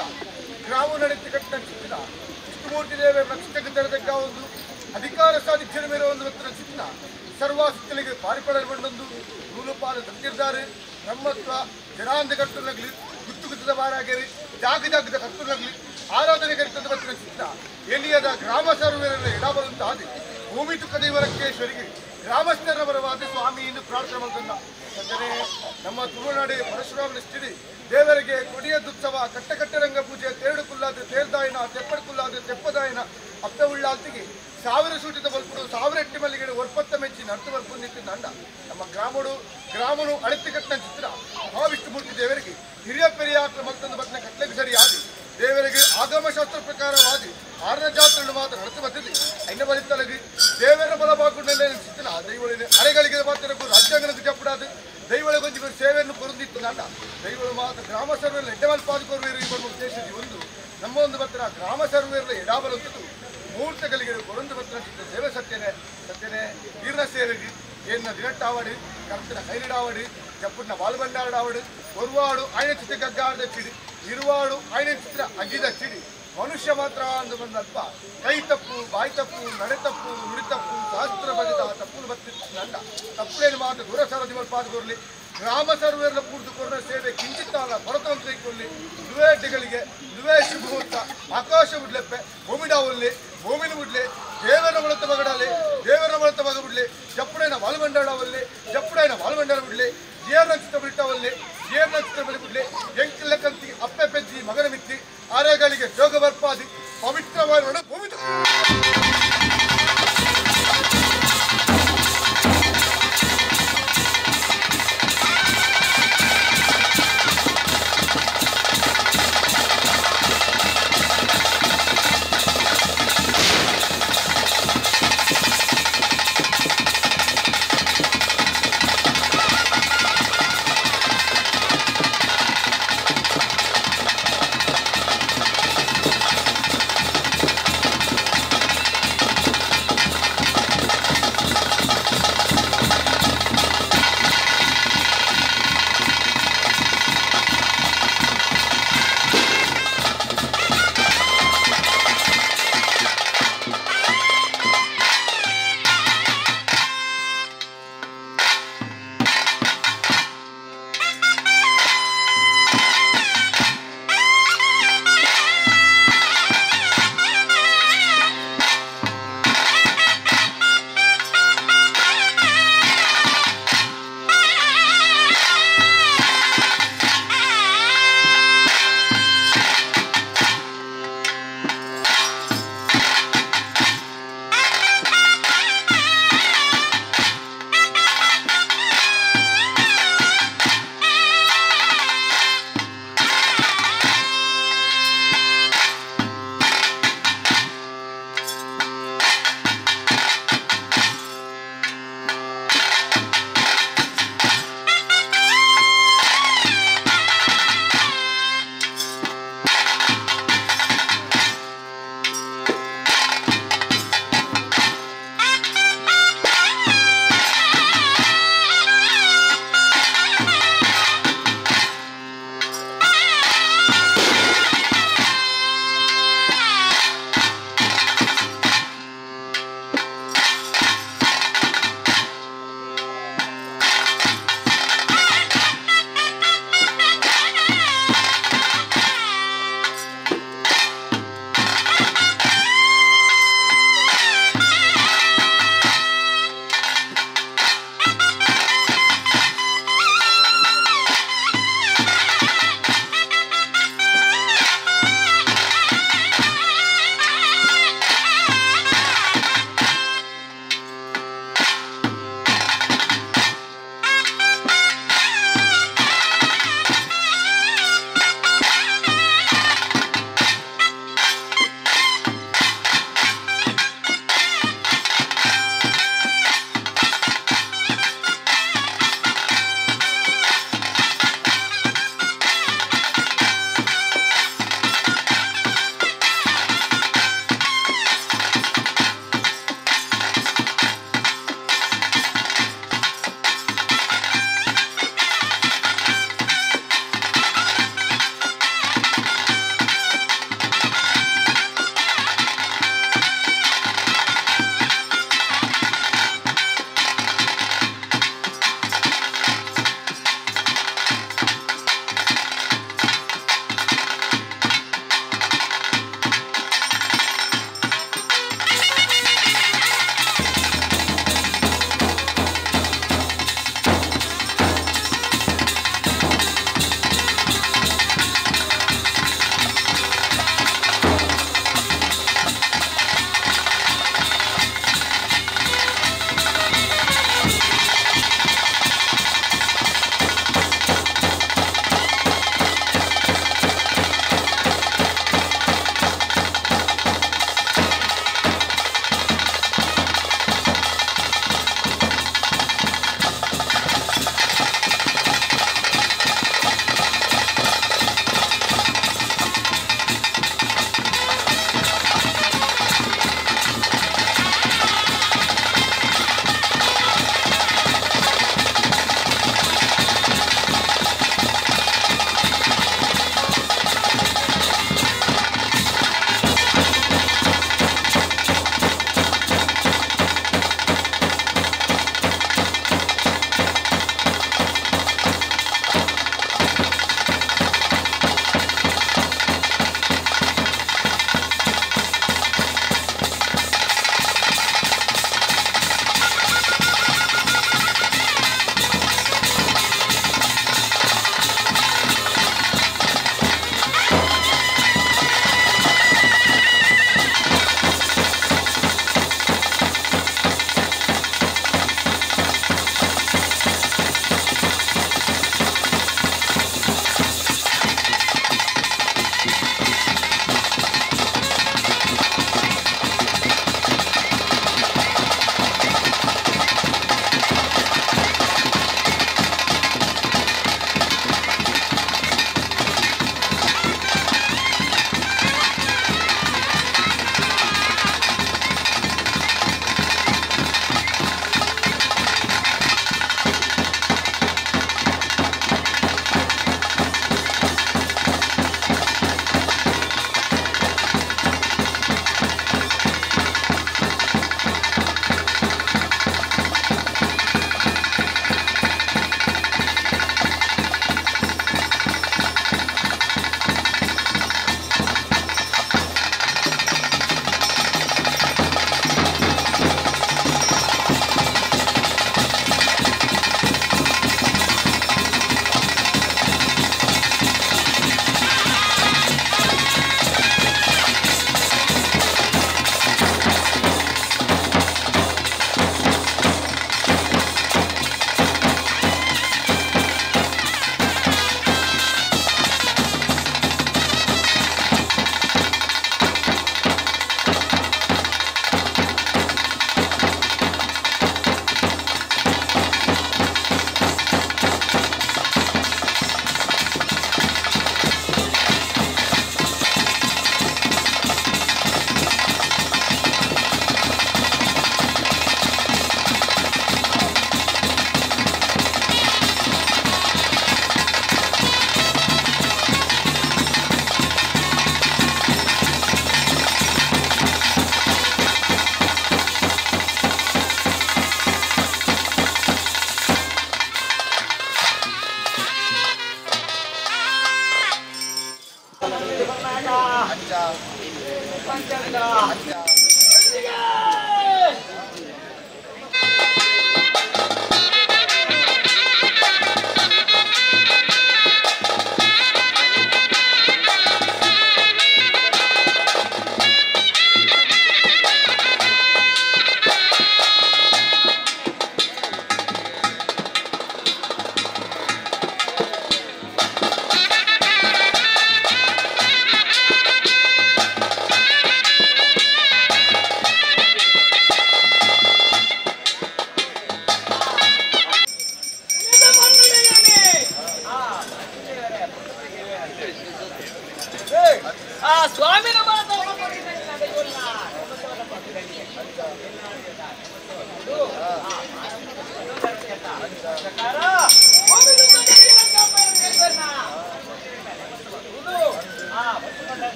[SPEAKER 2] ಗ್ರಾಮ ನಡೆಸಿ ಕಟ್ಟಿನ ಚಿತ್ರ ವಿಷ್ಣುಮೂರ್ತಿ ದೇವರ ರಕ್ಷಕ ತೆರೆದಕ್ಕ ಒಂದು ಅಧಿಕಾರ ಸಾಧಿಸಿದ ಮೇಲೆ ಒಂದು ಹತ್ತಿರ ಚಿತ್ರ ಸರ್ವಾಸಕ್ತಲಿಗೆ ಪಾರಿಪಡಲು ಬಂದೊಂದು ನೂಲುಪಾಲ ತಂದಿದ್ದಾರೆ ಬ್ರಹ್ಮತ್ವ ಜನಾಂಧ ಕರ್ತುಲಗ್ಲಿ ಗುತ್ತು ಗುತ್ತದ ಬಾರಾಗೇರಿ ಜಾಗ ಜಾಗದ ಕರ್ತುಲಗ್ಲಿ ಆರಾಧನೆ ಕರಿತದ ಬತ್ತಿನ ಚಿತ್ರ ಎಲ್ಲಿಯದ ಗ್ರಾಮ ಸರ್ವೇರನ್ನ ಎಡಬರುವಂತಾದಿ ಭೂಮಿ ತುಕ್ಕ ದೇವರಕ್ಕೇಶ್ವರಿಗೆ ಗ್ರಾಮಸ್ಥರ ಪರವಾದ ಸ್ವಾಮಿಯನ್ನು ಪ್ರಾರ್ಥನೆ ಮಾಡ್ತಂದ. ಅಂದರೆ ನಮ್ಮ ತುಳುನಾಡಿ ಪರಶುರಾಮನ ಸ್ಥಿತಿ ದೇವರಿಗೆ ಕೊಡಿಯದುತ್ಸವ ಕಟ್ಟಕಟ್ಟರಂಗ ಪೂಜೆ ತೇರಡು ಕುಲ್ಲಾದ ತೇರ್ದಾಯನ ತೆಪ್ಪಡು ಕುಲ್ಲಾದ ತೆಪ್ಪದಾಯನ ಅಪ್ಪ ಉಳ್ಳಾಲ್ತಿಗೆ ಸಾವಿರ ಸೂಟಿದ ಬಲ್ಪುಡು ಸಾವಿರ ಎಟ್ಟಿ ಮಲ್ಲಿಗೆ ಒರ್ಪತ್ತ ಮೆಚ್ಚಿ ನರ್ತು ಬಲ್ಪು ನಿಂತಿದ್ದ ನಮ್ಮ ಗ್ರಾಮಡು ಗ್ರಾಮನು ಅಳಿತು ಕಟ್ಟಿನ ಚಿತ್ರ ಮಹಾವಿಷ್ಣುಮೂರ್ತಿ ದೇವರಿಗೆ ಹಿರಿಯ ಪೆರಿಯಾತ್ರ ಮತ್ತೊಂದು ಬತ್ತಿನ ಕಟ್ಲೆಗೆ ಸರಿಯಾದಿ ದೇವರಿಗೆ ಆಗಮಶಾಸ್ತ್ರ ಪ್ರಕಾರವಾದಿ ಆರನ ಜಾತ್ರೆಯನ್ನು ಮಾತ್ರ ನಡೆದು ಬಂದಿದೆ. ಐನ ಬಲಿತಲಗಿ ದೇವರ ಬಲಬಾಗುಂಡಲ್ಲೇ ಚಿತ್ರ ದೈವಳಿನ ಅರೆಗಳಿಗೆ ಮಾತ್ರ ರಾಜ್ಯಾಂಗನಕ್ಕೆ ಜಪ್ಪಡಾದ ದೈವಳ ಗೊಂಜಿ ಸೇವೆಯನ್ನು ಕೊರಂದಿತ್ತು ನನ್ನ ದೈವಳು ಮಾತ್ರ ಗ್ರಾಮ ಸರ್ವೆಲ್ಲ ಎಡ್ಡವಲ್ ಪಾದುಕೊರುವರು ಎಂಬ ಉದ್ದೇಶದಲ್ಲಿ ಒಂದು ನಮ್ಮ ಒಂದು ಬತ್ತಿನ ಗ್ರಾಮ ಸರ್ವೆಲ್ಲ ಎಡಾಬಲಂತದ್ದು ಮೂರ್ತಗಳಿಗೆ ಕೊರಂದು ಬತ್ತಿನ ಚಿತ್ರ ಸೇವೆ ಸತ್ಯನೇ ಸತ್ಯನೇ ವೀರನ ಸೇವೆಗೆ ಏನ ದಿನಟ್ಟಾವಡಿ ಕರ್ತನ ಕೈಲಿಡಾವಡಿ ಜಪ್ಪುನ ಬಾಲುಬಂಡಾರಡಾವಡಿ ಒರ್ವಾಡು ಆಯ್ನ ಚಿತ್ರ ಗಗ್ಗಾರದ ಚಿಡಿ ಇರುವಾಡು ಆಯ್ನ ಚಿತ್ರ ಅಗ್ಗಿದ ಚಿಡಿ ಮನುಷ್ಯ ಮಾತ್ರ ಅಂದು ಬಂದಲ್ಪ ಕೈ ತಪ್ಪು ಬಾಯಿ ತಪ್ಪು ನಡೆ ತಪ್ಪು ನುಡಿ ತಪ್ಪು ಶಾಸ್ತ್ರ ಬಗೆದ ತಪ್ಪು ಬತ್ತಿತ್ತು ನನ್ನ ತಪ್ಪುಲೇನು ಮಾತ್ರ ದೂರ ಸರದಿ ಪಾದಗೊರ್ಲಿ ಗ್ರಾಮ ಸರ್ವೇರ್ಲ ಪೂರ್ತಿ ಕೊರನ ಸೇವೆ ಕಿಂಚಿತ್ತಾಲ ಕೊರತಂತ ಕೊಲ್ಲಿ ದುವೇಟಿಗಳಿಗೆ ದುವೇ ಶುಭಮುಹೂರ್ತ ಆಕಾಶ ಬಿಡ್ಲೆಪ್ಪೆ ಭೂಮಿಡಾವಲ್ಲಿ ಭೂಮಿನ ಬಿಡ್ಲಿ ದೇವರ ಬಳತ ಮಗಡಾಲಿ ದೇವರ ಬಳತ ಮಗ ಬಿಡ್ಲಿ ಜಪ್ಪುಡೈನ ವಾಲ್ಬಂಡಾಡವಲ್ಲಿ ಜಪ್ಪುಡೈನ ವಾಲ್ಬಂಡಾಡ ಬಿಡ್ಲಿ ಏರ್ ನಕ್ಷತ್ರ ಬಿಟ್ಟವಲ್ಲಿ ಏರ್ ನಕ್ಷತ್ರ ಬಲಿ ಬಿಡ್ಲಿ ಎಂಕಿಲ್ಲಕಂತಿ ಅಪ್ಪೆ ಪೆಜ್ಜಿ ಮಗನ ಮಿತ್ತಿ ಆರೆಗಳಿಗೆ ಜೋಗ ಬರ್ಪಾದಿ ಪವಿತ್ರವಾದ ಭೂಮಿ.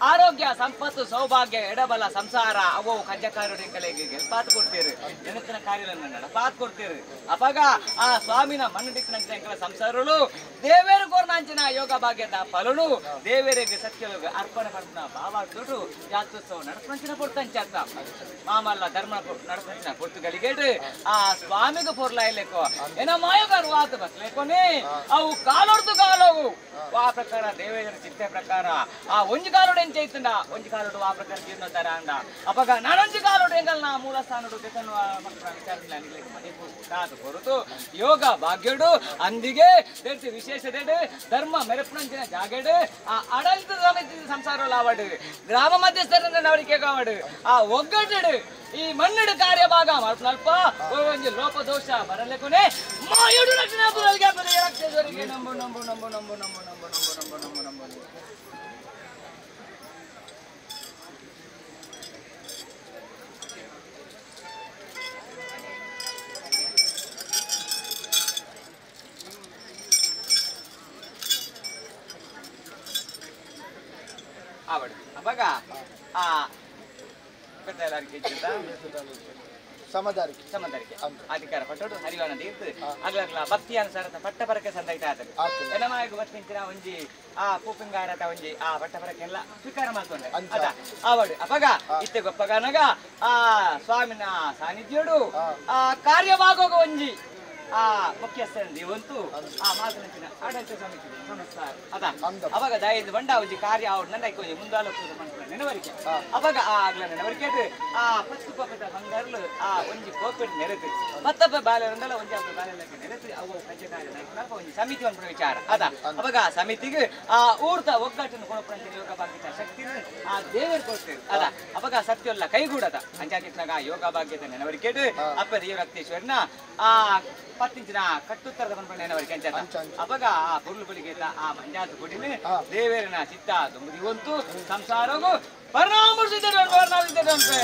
[SPEAKER 7] ಆರೋಗ್ಯ ಸಂಪತ್ತು ಸೌಭಾಗ್ಯ ಎಡಬಲ ಸಂಸಾರ ಅವೋ ಕಜ್ಜಕಾರುಡಿಂಕಲೆಗೆ ಗೆಲ್ಪಾತ್ ಕೊಡ್ತೀರಿ ಜನತನ ಕಾರ್ಯಗಳನ್ನು ನಡಪಾತ್ ಕೊಡ್ತೀರಿ ಅಪಗ ಆ ಸ್ವಾಮಿನ ಮಣ್ಣು ದಿಕ್ಕಿನಂಚಿನ ಸಂಸಾರಗಳು ದೇವೇರು ಕೋರ್ನಾಂಚಿನ ಯೋಗ ಭಾಗ್ಯದ ಫಲನು ದೇವರಿಗೆ ಸತ್ಯಯೋಗ ಅರ್ಪಣೆ ಪಡ್ನ ಭಾವಾರ್ಥುಡು ಜಾತ್ರೋತ್ಸವ ನಡಪಂಚಿನ ಪೊರ್ತಂಚಾತ ಮಾಮಲ್ಲ ಧರ್ಮ ನಡಪಂಚಿನ ಪೊರ್ತುಗಳಿಗೆ ಆ ಸ್ವಾಮಿಗೂ ಪೊರ್ಲ ಇಲ್ಲೇಕೋ ಏನೋ ಮಾಯೋಗಾರು ವಾತ ಬಸ್ಲೇಕೋನಿ ಅವು ಕಾಲೊಡ್ದು ಕಾಲವು ಆ ಪ್ರಕಾರ ದೇವೇಂದ್ರ ಚಿತ್ತೆ ಪ್ರಕಾರ ಆ ಒಂಜಿ ಕಾಲೋಡು ಎಂಚೈತಂಡ ಒಂಜಿ ಕಾಲೋಡು ಆ ಪ್ರಕಾರ ಜೀರ್ಣೋದ್ಧಾರ ಅಂಡ ಅಪಗ ನಾನೊಂಜಿ ಕಾಲೋಡು ಎಂಗಲ್ ನಾ ಮೂಲ ಸ್ಥಾನಡು ಬೆಸನ್ನು ಮನೆ ಹೊರತು ಯೋಗ ಭಾಗ್ಯಡು ಅಂದಿಗೆ ದೇರ್ತಿ ವಿಶೇಷ ದೇಡು ಧರ್ಮ ಮೆರಪುಣಂಚಿನ ಜಾಗೆಡು ಆ ಆಡಳಿತ ಸಮಿತಿ ಸಂಸಾರ ಲಾವಡು ಗ್ರಾಮ ಮಧ್ಯಸ್ಥರನ್ನ ನವರಿಕೆ ಕಾವಡು ಆ ಒಗ್ಗಟ್ಟು ಈ ಮಣ್ಣಡು ಕಾರ್ಯಭಾಗ ಮಲ್ಪ ಒಂಜಿ ಲೋಪದೋಷ ಬರಲೆಕೊನೆ ಮಾಯುಡು ರಕ್ಷಣಾ ನಂಬು ನಂಬು ನಂಬು ನಂಬು ನಂಬು ನಂಬು ನಂಬು ನಂಬು ನಂಬು ನಂಬು ಆವಡು ಅವಾಗ ಆ
[SPEAKER 2] ಸಮದಾರಿಕೆ
[SPEAKER 7] ಸಮದಾರಿಕೆ ಅಧಿಕಾರ ಪಟ್ಟೋಡು ಹರಿವಾನ ತೀರ್ಥ ಅಗ್ಲಗ್ಲ ಭಕ್ತಿಯಾನುಸಾರ ಪಟ್ಟ ಪರಕೆ ಸಂದೈತ ಆತದೆ ಎನಮಾಯಗು ಬತ್ತಿಂಚಿನ ಒಂಜಿ ಆ ಪೂಪಿಂಗಾರತ ಒಂಜಿ ಆ ಪಟ್ಟ ಪರಕೆ ಎಲ್ಲ ಸ್ವೀಕಾರ ಮಾಡ್ಕೊಂಡೆ ಅದ ಆವಡು ಅಪಗ ಇತ್ತೆ ಗೊಪ್ಪಗನಗ ಆ ಸ್ವಾಮಿನ ಸಾನ್ನಿಧ್ಯೋಡು ಆ ಕಾರ್ಯವಾಗೋಗ ಒಂಜಿ ಆ ಮುಖ್ಯಸ್ಥರ ದೇವಂತು ಆ ಮಾತನಂಚಿನ ಆಡಳಿತ ಸಮಿತಿ ಸಂಸ್ಥಾರ ಅದ ಅವಾಗ ದಯದ ಬಂಡ ಒಂಜಿ ಕಾರ್ಯ ಅವ್ರು ನಂದ ಒಂಜಿ ಮುಂದಾಲೋಚನೆ ಮಾಡ್ತಾರೆ ನೆನವರಿಕೆ ಅವಾಗ ಆ ಆಗ್ಲ ನೆನವರಿಕೆ ಆ ಪತ್ತು ಕೋಪದ ಬಂಗಾರಲು ಆ ಒಂಜಿ ಕೋಪೆಡ್ ನೆರೆತು ಮತ್ತೊಬ್ಬ ಬಾಲ್ಯರಂದಲ್ಲ ಒಂಜಿ ಅಬ್ಬ ಬಾಲ್ಯಕ್ಕೆ ನೆರೆತು ಅವು ಪಂಚಕಾರ್ಯ ಒಂಜಿ ಸಮಿತಿ ಒಂದು ವಿಚಾರ ಅದ ಅವಾಗ ಆ ಸಮಿತಿಗೆ ಆ ಊರ್ದ ಒಗ್ಗಟ್ಟನ್ನು ಕೊಡಪಂಚಿನ ಯೋಗ ಭಾಗ್ಯದ ಶಕ್ತಿನ ಆ ದೇವರು ಕೊಡ್ತೇವೆ ಅದ ಅವಾಗ ಸತ್ಯಲ್ಲ ಕೈಗೂಡದ ಅಂಜಾತಿತ್ನಾಗ ಯೋಗ ಭಾಗ್ಯದ ನೆನವರಿಕೆ ಅಪ್ಪ ದೇವರಕ್ತೇಶ್ವರನ ಆ ಪತ್ತಿಂಚಿನ ಕಟ್ಟುತ್ತರದ ಬಂದ್ಕೊಂಡೇನವರಿಗೆ ಅಂಚಾತ ಅವಾಗ ಆ ಬುರ್ಲು ಬುಲಿಗೆ ಆ ಮಂಜಾತ ಗುಡಿನ ದೇವೇರನ ಚಿತ್ತ ದುಂಬುದಿವಂತು ಸಂಸಾರಗೂ ಪರಿಣಾಮ ವರ್ಣಾದಿದ್ದಂತೆ.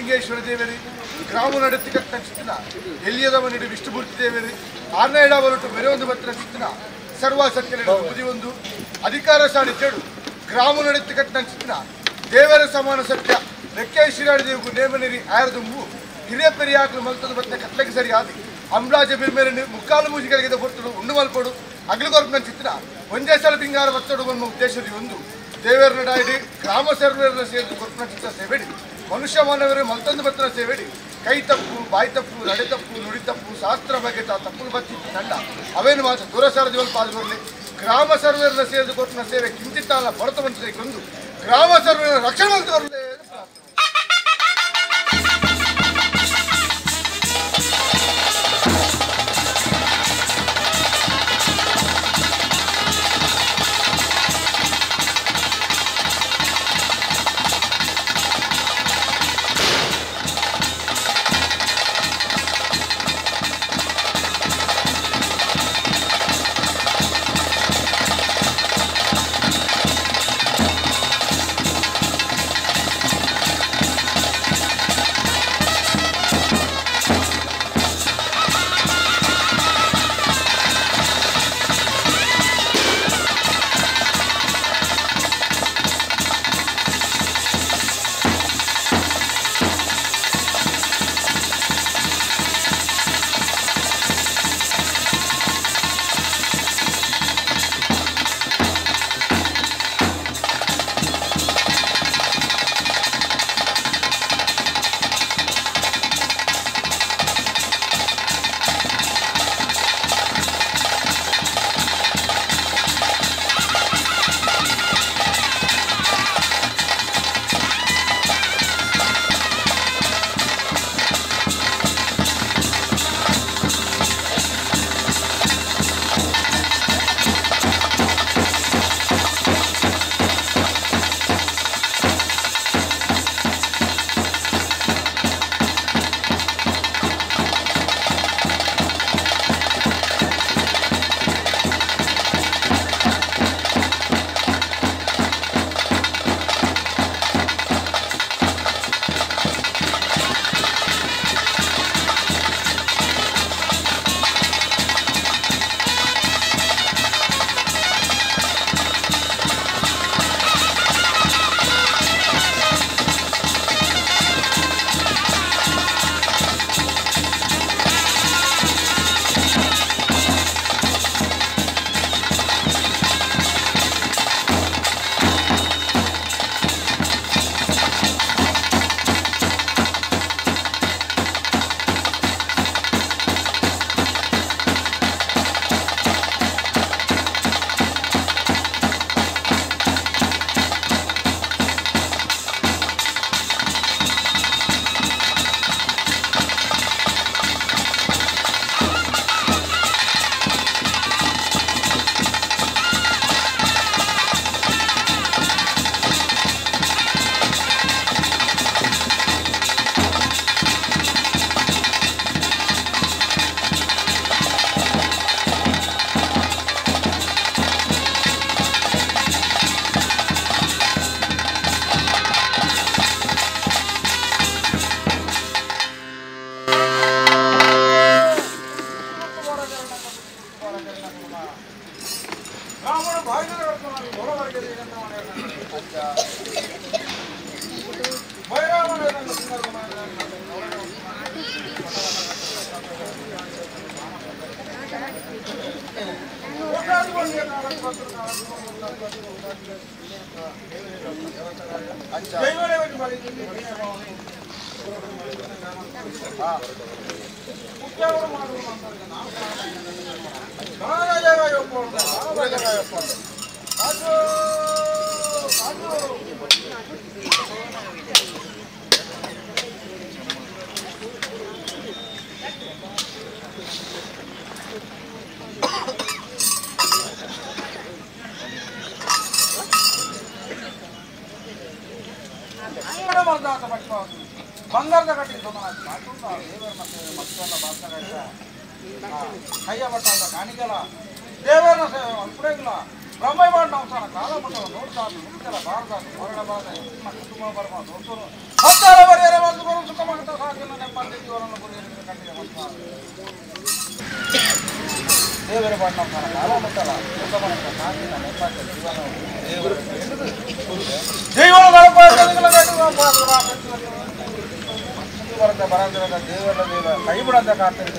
[SPEAKER 2] ರಾಮಲಿಂಗೇಶ್ವರ ದೇವರಿ ಗ್ರಾಮ ನಡೆತಿ ಕಟ್ಟಿನ ಎಲ್ಲಿಯದ ಮನೆಯಡು ವಿಷ್ಣುಮೂರ್ತಿ ದೇವರಿ ಆರ್ನಾಯಡವರೊಟ್ಟು ಮೆರೆಯೊಂದು ಬತ್ತಿನ ಚಿತ್ತಿನ ಸರ್ವ ಸತ್ಯನೆಡು ಬುದಿಯೊಂದು ಅಧಿಕಾರ ಸಾಧಿತೇಡು ಗ್ರಾಮ ನಡೆತಿ ಕಟ್ಟಿನ ಚಿತ್ತಿನ ದೇವರ ಸಮಾನ ಸತ್ಯ ರೆಕ್ಕೆ ಶಿರಾಡಿ ದೇವಗೂ ನೇಮನಿರಿ ಆಯರದುಂಬು ಹಿರಿಯ ಪೆರಿಯಾಕಲು ಮಲ್ತದ ಬತ್ತಿನ ಕತ್ಲೆಗೆ ಸರಿಯಾದಿ ಅಂಬ್ಲಾಜ ಬಿರ್ಮೇರನ್ನು ಮುಕ್ಕಾಲು ಮೂಜಿಗಳಿಗೆ ಪೊರ್ತುಡು ಉಂಡು ಮಲ್ಪಡು ಅಗ್ಲುಗೊರ್ಪಿನ ಚಿತ್ರ ಒಂದೇ ಸಲ ಬಿಂಗಾರ ಒತ್ತಡು ಬನ್ನ ಉದ್ದೇಶದ ಒಂದು ದೇವರ ನಡಾಯಿಡಿ ಗ್ರಾಮ ಸರ್ವರನ್ನ ಸೇರಿದು ಕೊರ್ಪಿನ ಚಿತ್ರ ಸೇವೆಡಿ ಮನುಷ್ಯ ಮಾನವರು ಮಲ್ತೊಂದು ಬತ್ತಿನ ಸೇವೆಡಿ ಕೈ ತಪ್ಪು ಬಾಯಿ ತಪ್ಪು ನಡೆ ತಪ್ಪು ನುಡಿ ತಪ್ಪು ಶಾಸ್ತ್ರ ಬಗ್ಗೆ ತಾ ತಪ್ಪು ಬತ್ತಿತ್ತು ನಂಡ ಅವೇನು ಮಾತ್ರ ದೂರ ಸಾರದಿವಲ್ ಪಾದ ಬರಲಿ ಗ್ರಾಮ ಸರ್ವರನ್ನ ಸೇರಿದು ಕೊರ್ಪಿನ ಸೇವೆ ಕಿಂಚಿತ್ತಾಲ ಹೊರತು ವಂಚಿತ ಗ್ರಾಮ ಸರ್ವರ ರಕ್ಷಣೆ ಮಲ್ತು ಬರಲಿ.
[SPEAKER 1] ಬಂಗಾರದ ಕಟ್ಟಿದ್ದು ದೇವರ ಮಕ್ಕಳ ಕಾಣಿಕಲ ದೇವರ ಅಲ್ಪಡೆಗಿಲ್ಲ. ಬ್ರಹ್ಮವಾಡ ಅವಸಾನ ಕಾಲ ಮಟ್ಟವ ನೋಡ್ತಾನು ನುಡಿತಲ ಬಾರದಾನು ಮರಣ ಬಾರದ ಕುಟುಂಬ ಬರಮ ದೋಸರು ಹತ್ತಾರ ಬರೆಯರೆ ಬರೆದು ಬರು ಸುಖ ಮಾಡುತ್ತಾ ಸಾಕಿನ ನೆಮ್ಮದಿ ಜೀವನವನ್ನು ಗುರಿಯಲ್ಲಿ ಕಟ್ಟಿದ ದೇವರ ಬಣ್ಣ ಅವಸಾನ ಕಾಲ ಮಟ್ಟಲ ಸುಖ ಮಾಡುತ್ತಾ ಸಾಕಿನ ನೆಮ್ಮದಿ ಜೀವನವನ್ನು ದೇವರ ಜೀವನ ಬರಂದಿರದ ದೇವರ ದೇವ ಕೈ ಬಿಡಂತ ಕಾಡ್ತಾರೆ.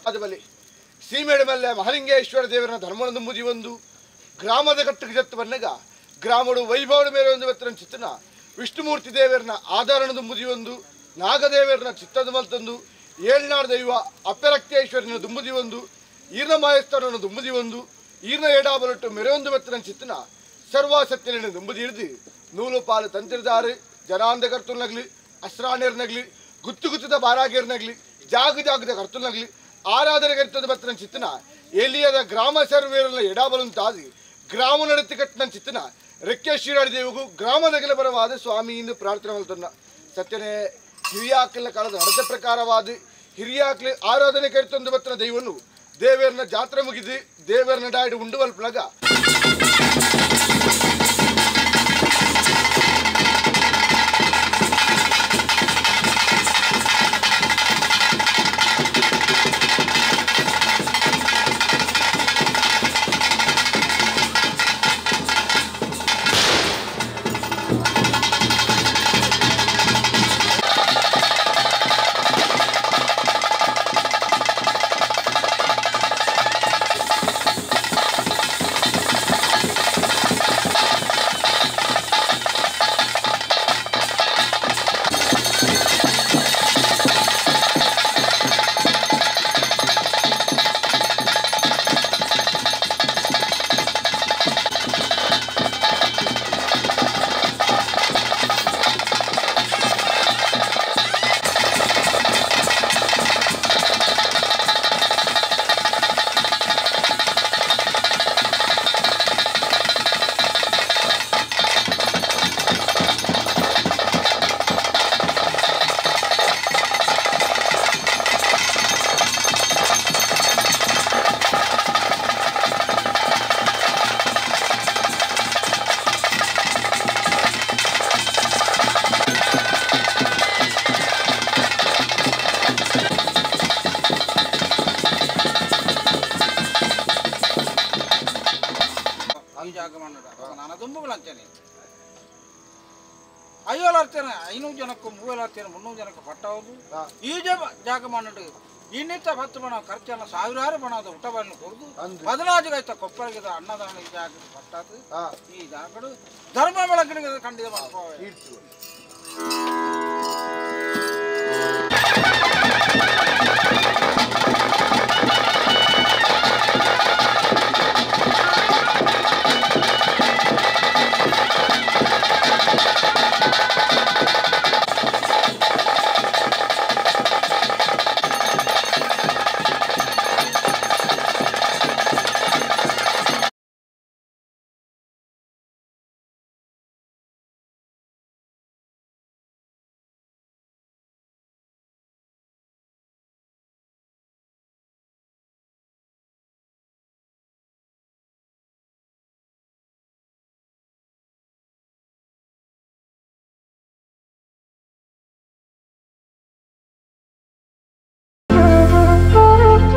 [SPEAKER 2] ಅದು ಬಲಿ ಸೀಮೆಡ ಮೇಲೆ ಮಹಲಿಂಗೇಶ್ವರ ದೇವರನ ಧರ್ಮನೊಂದು ಮುದಿ ಒಂದು ಗ್ರಾಮದ ಕಟ್ಟಿಗೆ ಜತ್ತು ಬನ್ನಗ ಗ್ರಾಮಡು ವೈಭವದ ಮೇಲೆ ಒಂದು ಬೆತ್ತನ ಚಿತ್ತನ ವಿಷ್ಣುಮೂರ್ತಿ ದೇವರನ ಆಧಾರಣದ ಮುದಿ ಒಂದು ನಾಗದೇವರನ ಚಿತ್ತದ ಮಲ್ತಂದು ಏಳ್ನಾಡು ದೈವ ಅಪ್ಪರಕ್ತೇಶ್ವರನ ದುಂಬುದಿ ಒಂದು ಈರ್ನ ಮಾಯಸ್ಥರನ ದುಂಬುದಿ ಒಂದು ಈರ್ನ ಏಡಾಬಲಟ್ಟು ಮೆರೆಯೊಂದು ಬೆತ್ತನ ಚಿತ್ತನ ಸರ್ವ ಸತ್ಯನ ದುಂಬುದಿ ಹಿಡಿದು ನೂಲು ಪಾಲು ತಂತಿರ್ದಾರು ಜನಾಂಧ ಕರ್ತುಲ್ನಗ್ಲಿ ಅಸ್ರಾಣಿಯರ್ನಗ್ಲಿ ಗುತ್ತು ಗುತ್ತದ ಬಾರಾಗಿರ್ನಗ್ಲಿ ಜಾಗ ಜಾಗದ ಕರ್ತುಲ್ನಗ್ಲಿ ಆರಾಧನೆ ಕರ್ತದ ಬತ್ತನ ಚಿತ್ತನ ಎಲಿಯದ ಗ್ರಾಮ ಸರ್ವೇರನ ಎಡಾಬಲಂತಾದಿ ಗ್ರಾಮ ನಡೆತಿ ಕಟ್ಟಿನ ಚಿತ್ತನ ರೆಕ್ಕೆ ಶ್ರೀರಾಡಿ ದೇವಿಗೂ ಗ್ರಾಮ ನಗಲ ಪರವಾದ ಸ್ವಾಮಿಯಿಂದ ಪ್ರಾರ್ಥನೆ ಮಾಡ್ತನ್ನ ಸತ್ಯನೇ ಹಿರಿಯಾಕಲ ಕಾಲದ ಅರ್ಧ ಪ್ರಕಾರವಾದ ಹಿರಿಯಾಕ್ಲಿ ಆರಾಧನೆ ಕರ್ತೊಂದು ಬತ್ತನ ದೈವನು ದೇವರನ್ನ ಜಾತ್ರೆ ಮುಗಿದು ದೇವರನ್ನ ಡಾಯ್ಡು ಉಂಡುವಲ್ಪಲಗ
[SPEAKER 1] ಐನೂರು ಜನಕ್ಕೂ ಮೂವತ್ತು ಮುನ್ನೂರು ಜನಕ್ಕೆ ಪಟ್ಟವುದು ಈ ಜಾಗ ಮಾಡಿಟ್ಟು ಇನ್ನಿತ ಹತ್ತು ಬಣ ಖರ್ಚನ್ನು ಸಾವಿರಾರು ಬಣದ ಊಟವನ್ನು ಕೊಡುದು 14 ಐತ ಕೊಪ್ಪಳಿಗೆ ಅನ್ನದಾನ ಈ ಜಾಗ ಪಟ್ಟಾತು. ಈ ಜಾಗಡು ಧರ್ಮ ಬೆಳಕಿನ ಖಂಡಿತ ಮಾಡ್ಕೋ.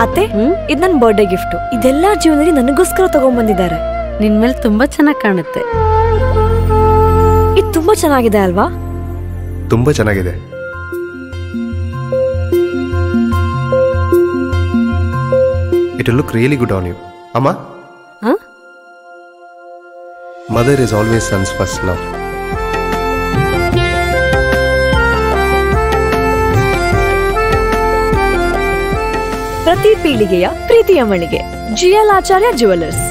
[SPEAKER 4] ಅತ್ತೆ, ಇದು ನನ್ನ ಬರ್ಡೇ ಗಿಫ್ಟ್. ಇದೆಲ್ಲ ಜೀವನದಲ್ಲಿ ನನಗೋಸ್ಕರ ತಗೊಂಡ್ಬಂದಿದ್ದಾರೆ.
[SPEAKER 5] ನಿನ್ ಮೇಲೆ ತುಂಬಾ ಚೆನ್ನಾಗಿ ಕಾಣುತ್ತೆ.
[SPEAKER 4] ಇದು ತುಂಬಾ ಚೆನ್ನಾಗಿದೆ ಅಲ್ವಾ?
[SPEAKER 6] ತುಂಬಾ ಚೆನ್ನಾಗಿದೆ. It will look really good on you. ಅಮ್ಮ, mother is always son's first love.
[SPEAKER 4] ಪ್ರತಿ ಪೀಳಿಗೆಯ ಪ್ರೀತಿಯ ಮಳಿಗೆ ಜಿಎಲ್ ಆಚಾರ್ಯ ಜುವೆಲ್ಲರ್ಸ್.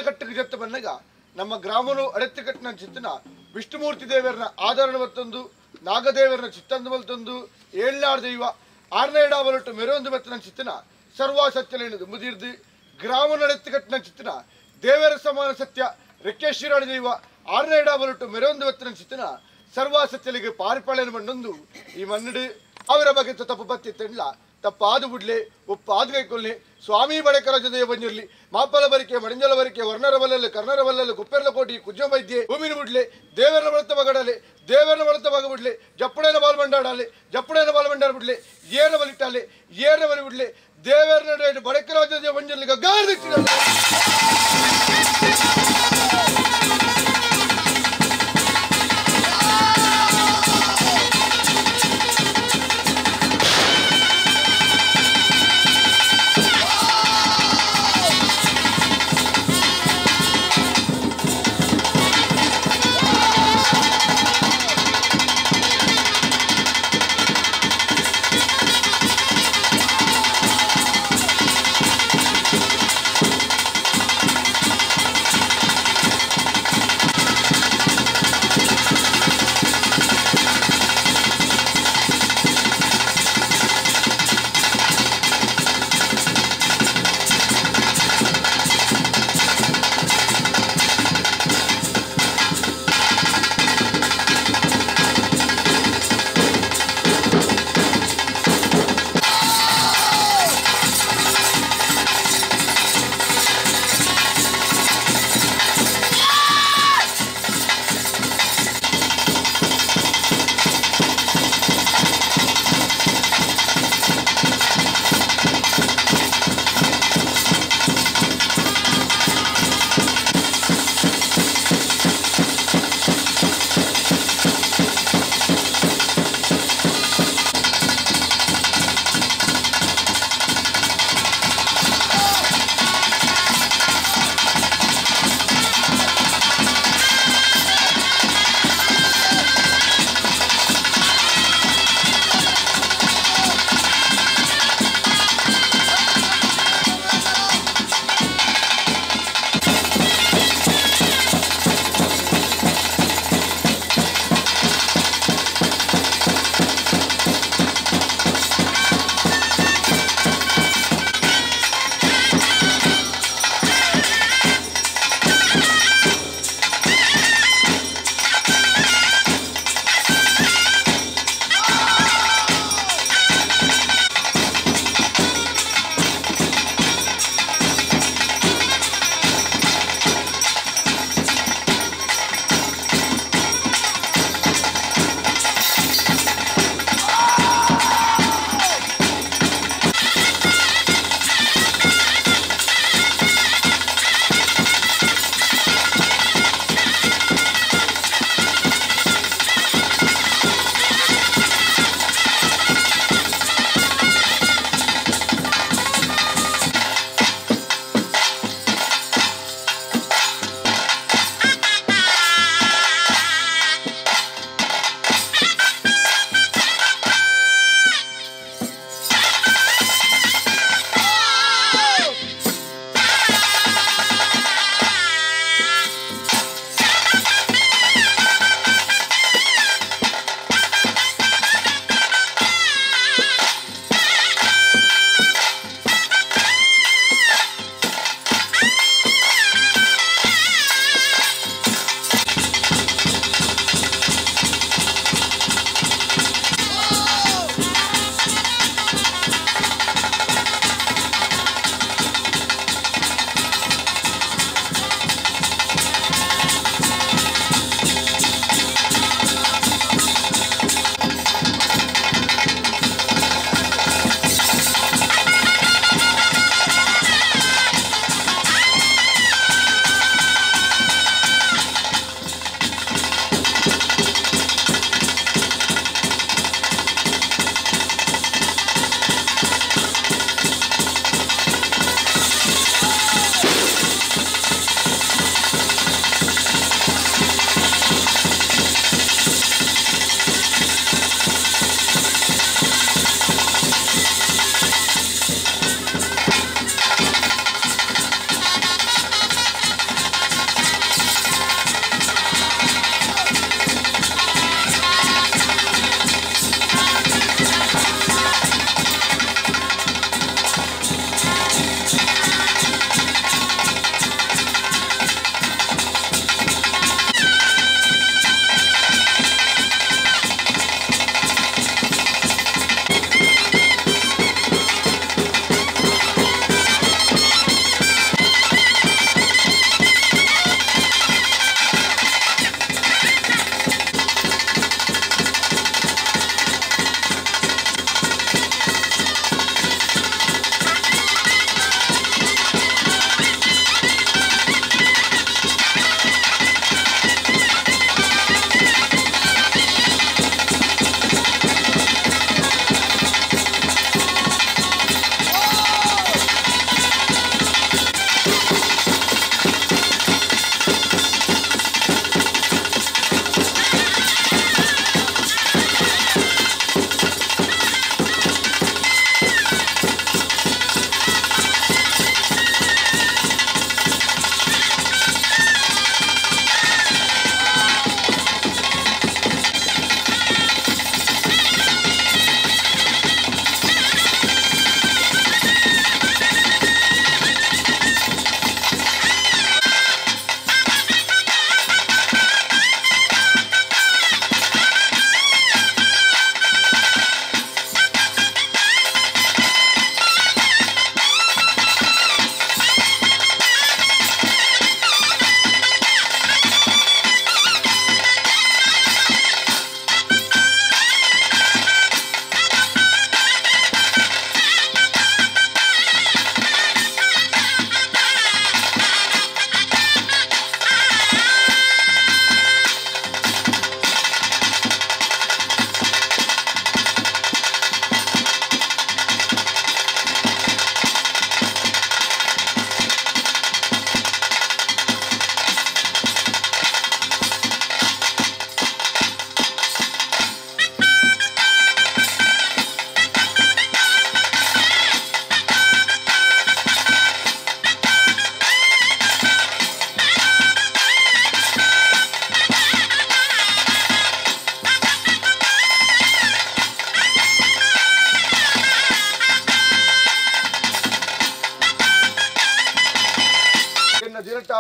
[SPEAKER 2] ಕಟ್ಟಿಗೆ ಜತ್ತ ಬಂದಾಗ ನಮ್ಮ ಗ್ರಾಮನು ಅಡೆತ್ತು ಕಟ್ಟಿನ ಚಿತ್ತನ ವಿಷ್ಣುಮೂರ್ತಿ ದೇವರನ ಆಧಾರಣ ಮತ್ತೊಂದು ನಾಗದೇವರನ ಚಿತ್ತಂದು ಮಲ್ತೊಂದು ಏಳ್ನಾಡು ದೈವ ಆರನೇ ಎಡಾಬಲಟ್ಟು ಮೆರೊಂದು ಬೆತ್ತನ ಚಿತ್ತನ ಸರ್ವ ಸತ್ಯಲೇನು ಮುದಿರ್ದು ಗ್ರಾಮ ನಡೆತ್ತು ಕಟ್ಟಿನ ಚಿತ್ತನ ದೇವರ ಸಮಾನ ಸತ್ಯ ರೆಕ್ಕೆ ಶ್ರೀರಾಣಿ ದೈವ ಆರನೇ ಎಡಾಬಲಟ್ಟು ಮೆರೊಂದು ಬೆತ್ತನ ಚಿತ್ತನ ಸರ್ವಾಸತ್ಯಲಿಗೆ ಪಾರಿಪಾಳನೆ ಮಣ್ಣೊಂದು ಈ ಮಣ್ಣು ಅವರ ಬಗ್ಗೆ ತಪ್ಪು ಬತ್ತಿ ತೆಂಡ್ಲ ತಪ್ಪಾದು ಬಿಡ್ಲೆ ಉಪ್ಪಾದ ಕೈಕೊಲ್ಲಿ ಸ್ವಾಮಿ ಬಡಕರ ಜೊತೆ ಬಂದಿರಲಿ ಮಾಪಲ ಬರಿಕೆ ಮಡಿಂಜಲ ಬರಿಕೆ ವರ್ಣರ ಬಲ್ಲಲ್ಲಿ ಕರ್ಣರ ಬಲ್ಲಲ್ಲಿ ಕುಪ್ಪೆರ್ಲ ಕೋಟಿ ಕುಜ್ಜ ವೈದ್ಯೆ ಭೂಮಿನ ಬಿಡ್ಲೆ ದೇವರನ ಬಳತ ಮಗಡಲೆ ದೇವರನ ಬಳತ ಮಗ ಬಿಡ್ಲೆ ಜಪ್ಪಡೇನ ಬಾಲ್ ಬಂಡಾಡಲೆ ಜಪ್ಪಡೇನ ಬಾಲ್ ಬಂಡಾಡ ಬಿಡ್ಲೆ ಏನ ಬಲಿಟ್ಟಾಲೆ ಏನ ಬಲಿ ಬಿಡ್ಲೆ ದೇವರನ ಬಡಕರ ಜೊತೆ ಬಂದಿರಲಿ ಗಗ್ಗಾರ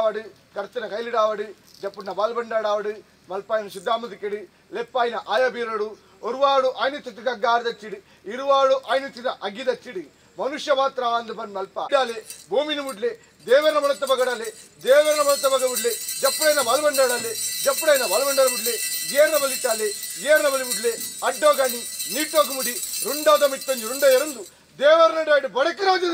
[SPEAKER 2] ಕತ್ತಿಡಾವಡು ಕರ್ತನ ಕೈಲಿಡಾವಡು ಜಪ್ಪುನ ಬಾಲ್ಬಂಡಾಡಾವಡು ಮಲ್ಪಾಯಿನ ಶುದ್ಧಾಮದಿಕೆಡು ಲೆಪ್ಪಾಯಿನ ಆಯಬೀರಡು ಒರುವಾಡು ಐನುತ್ತಿದ ಗಗ್ಗಾರದಚ್ಚಿಡು ಇರುವಾಡು ಐನುತ್ತಿದ ಅಗ್ಗಿದಚ್ಚಿಡು ಮನುಷ್ಯ ಮಾತ್ರ ಅಂದು ಬಂದು ಮಲ್ಪ ಭೂಮಿನ ಮುಡ್ಲಿ ದೇವರ ಮಳತ್ತ ಬಗಡಲಿ ದೇವರ ಮಳತ್ತ ಬಗ ಬಿಡ್ಲಿ ಜಪ್ಪುಡೈನ ಬಾಲ್ಬಂಡಾಡಲಿ ಜಪ್ಪುಡೈನ ಬಾಲ್ಬಂಡಾಡ ಬಿಡ್ಲಿ ಏರ್ನ ಬಲಿಟಾಲಿ ಏರ್ನ ಬಲಿ ಬಿಡ್ಲಿ ಅಡ್ಡೋಗಣಿ ನೀಟೋಗು ಮುಡಿ ರುಂಡಾದ ಮಿತ್ತಂಜು ರುಂಡ ಎರಂದು ದೇವರ ನಡೆ ಬಡಕರಾಜ.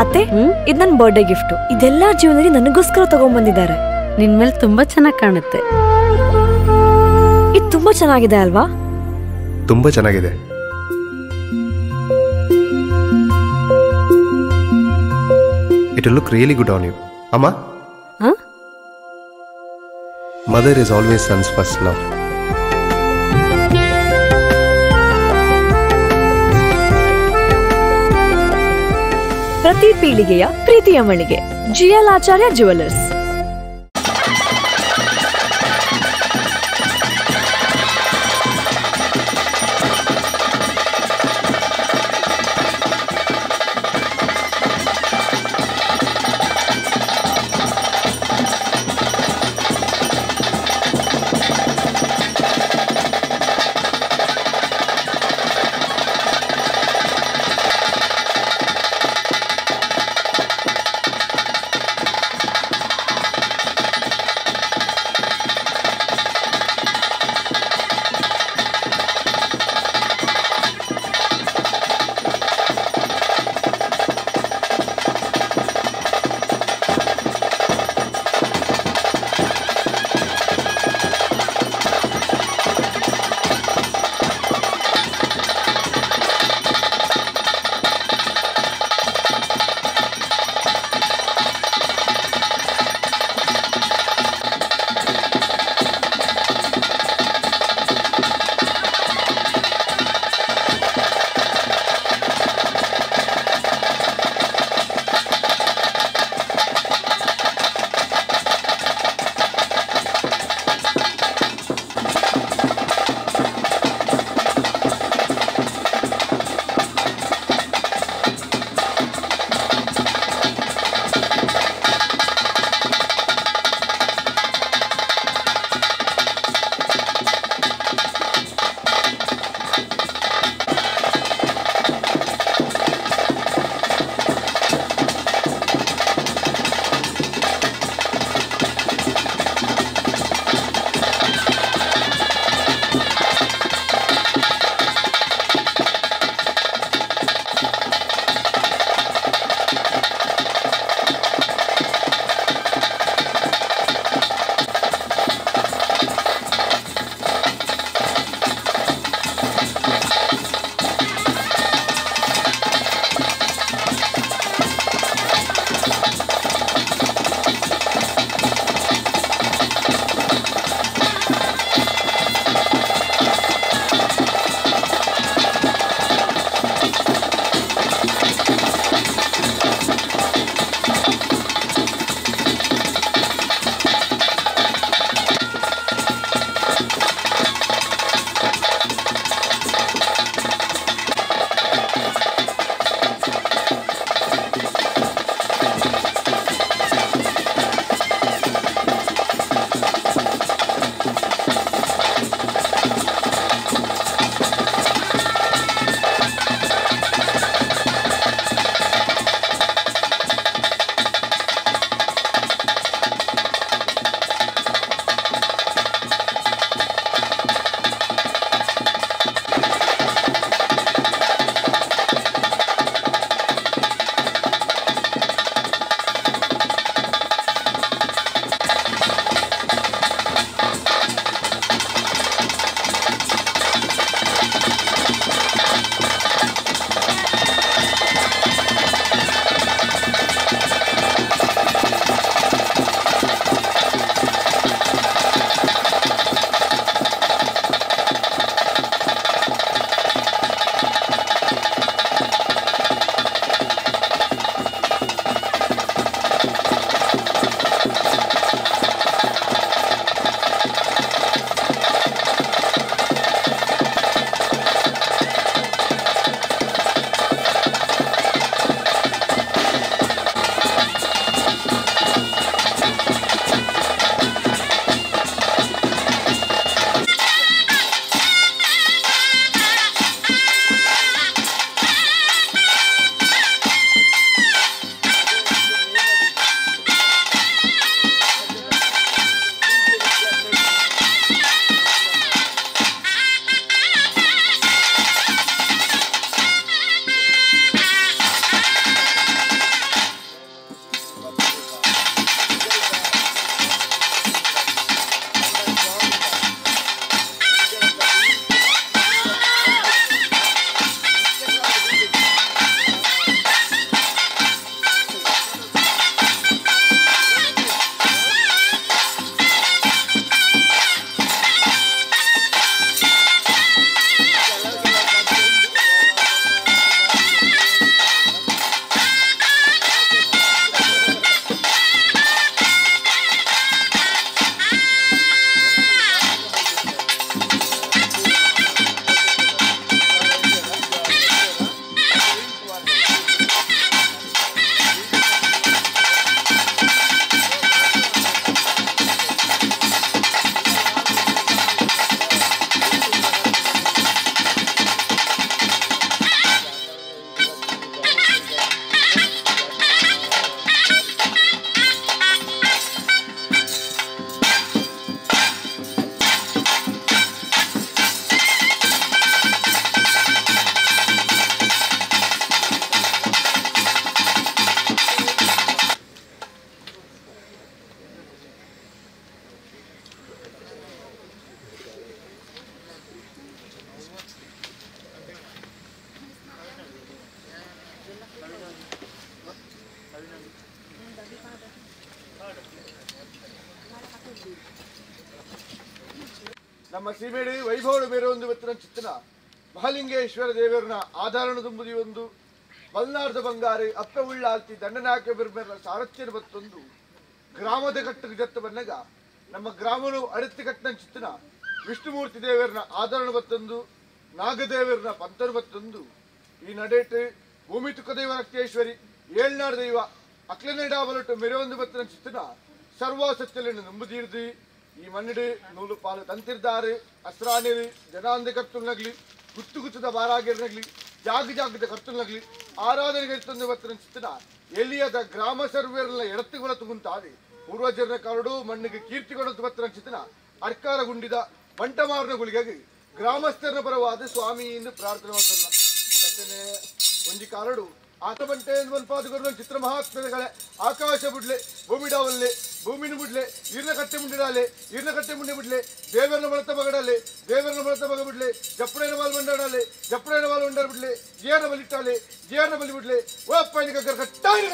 [SPEAKER 4] ಅತ್ತೆ, ಇದು ನನ್ನ ಬರ್ಡೇ ಗಿಫ್ಟ್. ಇದೆಲ್ಲ ಜೀವನದಲ್ಲಿ ನನಗೋಸ್ಕರ ತಗೊಂಡ್ಬಂದಿದ್ದಾರೆ.
[SPEAKER 5] ನಿನ್ ಮೇಲೆ ತುಂಬಾ ಚೆನ್ನಾಗಿ ಕಾಣುತ್ತೆ.
[SPEAKER 4] ಇದು ತುಂಬಾ ಚೆನ್ನಾಗಿದೆ ಅಲ್ವಾ?
[SPEAKER 6] ತುಂಬಾ ಚೆನ್ನಾಗಿದೆ. It will look really good on you. ಅಮ್ಮ, mother is always son's first love.
[SPEAKER 4] ಪ್ರತಿ ಪೀಳಿಗೆಯ ಪ್ರೀತಿಯ ಮಳಿಗೆ ಜಿಎಲ್ ಆಚಾರ್ಯ ಜುವೆಲ್ಲರ್ಸ್.
[SPEAKER 2] ನಮ್ಮ ಸೀಮೆಡಿ ವೈಭವ ಬೇರೆ ಒಂದು ಬೆತ್ತನ ಚಿತ್ತನ ಮಹಾಲಿಂಗೇಶ್ವರ ದೇವರನ ಆಧಾರಣ ತುಂಬುದಿ ಒಂದು ಬಲ್ನಾರ್ದ ಬಂಗಾರಿ ಅಪ್ಪ ಉಳ್ಳಾಲ್ತಿ ದಂಡನಾಯಕ ಬಿರ್ಮೆರ ಸಾರಥ್ಯನ ಬತ್ತೊಂದು ಗ್ರಾಮದ ಕಟ್ಟಕ್ಕೆ ಜತ್ತ ಬನ್ನಗ ನಮ್ಮ ಗ್ರಾಮನು ಅಡತಿ ಕಟ್ಟನ ಚಿತ್ತನ ವಿಷ್ಣುಮೂರ್ತಿ ದೇವರನ ಆಧಾರಣ ಬತ್ತೊಂದು ನಾಗದೇವರನ ಪಂತನ ಬತ್ತೊಂದು ಈ ನಡೆಟ್ ಭೂಮಿ ತುಕದೇವ ರಕ್ತೇಶ್ವರಿ ಏಳ್ನಾಡು ದೈವ ಅಕ್ಲನೆಡಾಬಲಟು ಮೆರವೊಂದು ಬತ್ತನ ಚಿತ್ತನ ಸರ್ವ ಸತ್ಯలను ನಂಬುದೀರ್ದು ಈ ಮಣ್ಣಿಡು ನೂಲು ಪಾಲು ತಂತಿರ್ದಾರು ಅಸ್ರಾಣಿರು ಜನಾಂದ ಕರ್ತುಲ್ನಗ್ಲಿ ಗುತ್ತು ಗುತ್ತದ ಬಾರಾಗಿರ್ನಗ್ಲಿ ಜಾಗ ಜಾಗದ ಕರ್ತುಲ್ನಗ್ಲಿ ಆರಾಧನೆಗೆ ತಂದು ಬತ್ತನ ಚಿತ್ತನ ಎಲಿಯದ ಗ್ರಾಮ ಸರ್ವೇರ್ನ ಎಡತ್ತುಗಳ ತುಗುಂತಾದೆ ಪೂರ್ವಜರನ ಕರಡು ಮಣ್ಣಿಗೆ ಕೀರ್ತಿ ಕೊಡತು ಬತ್ತನ ಚಿತ್ತನ ಅರ್ಕಾರ ಗುಂಡಿದ ಬಂಟಮಾರನ ಗುಳಿಗಾಗಿ ಗ್ರಾಮಸ್ಥರನ ಪರವಾದ ಸ್ವಾಮಿ ಎಂದು ಪ್ರಾರ್ಥನೆ ಮಾಡ್ತಾನ. ಸತ್ಯನೇ ಒಂಜಿ ಕಾರಡು ಆತ ಬಂಟೆ ಮನ್ಪಾದುಗರು ಚಿತ್ರ ಮಹಾತ್ಮಗಳ ಆಕಾಶ ಬುಡ್ಲೆ ಭೂಮಿಡಾವಲ್ಲೆ ಭೂಮಿನ ಬುಡ್ಲೆ ಇರ್ನ ಕಟ್ಟೆ ಮುಂಡಿಡಾಲೆ ಇರ್ನ ಕಟ್ಟೆ ಮುಂಡೆ ಬಿಡ್ಲೆ ದೇವರನ ಬಳತ ಮಗಡಾಲೆ ದೇವರನ ಬಳತ ಮಗ ಬಿಡ್ಲೆ ಜಪ್ಪಡೆನ ಬಾಲ್ ಮಂಡಾಡಾಲೆ ಜಪ್ಪಡೆನ ಬಾಲ್ ಮಂಡಾಡ ಬಿಡ್ಲೆ ಜೇನ ಬಲಿಟ್ಟಾಲೆ ಜೇನ ಬಲಿ ಬಿಡ್ಲೆ ಓ ಪೈನ ಕಗ್ಗರ ಕಟ್ಟಾಯಿ.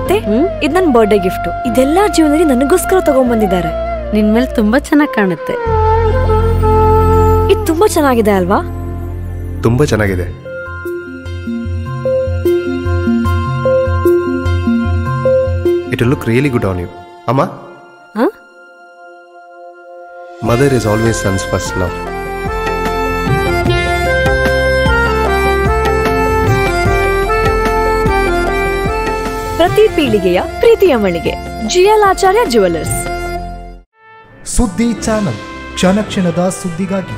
[SPEAKER 4] ಅತ್ತೆ, ಇದು ನನ್ನ ಬರ್ಡೇ ಗಿಫ್ಟ್. ಇದೆಲ್ಲ ಜೀವನದಲ್ಲಿ ನನಗೋಸ್ಕರ ತಗೊಂಡ್ಬಂದಿದ್ದಾರೆ.
[SPEAKER 5] ನಿನ್ ಮೇಲೆ ತುಂಬಾ ಚೆನ್ನಾಗಿ ಕಾಣುತ್ತೆ.
[SPEAKER 4] ಇದು ತುಂಬಾ ಚೆನ್ನಾಗಿದೆ ಅಲ್ವಾ?
[SPEAKER 6] ತುಂಬಾ ಚೆನ್ನಾಗಿದೆ. It will look really good on you. ಅಮ್ಮ, mother is always son's first love.
[SPEAKER 4] ಪ್ರತಿ ಪೀಳಿಗೆಯ ಪ್ರೀತಿಯ ಮಳಿಗೆ ಜಿಎಲ್ ಆಚಾರ್ಯ ಜುವೆಲ್ಲರ್ಸ್.
[SPEAKER 8] ಸುದ್ದಿ ಚಾನಲ್, ಕ್ಷಣ ಕ್ಷಣದ ಸುದ್ದಿಗಾಗಿ.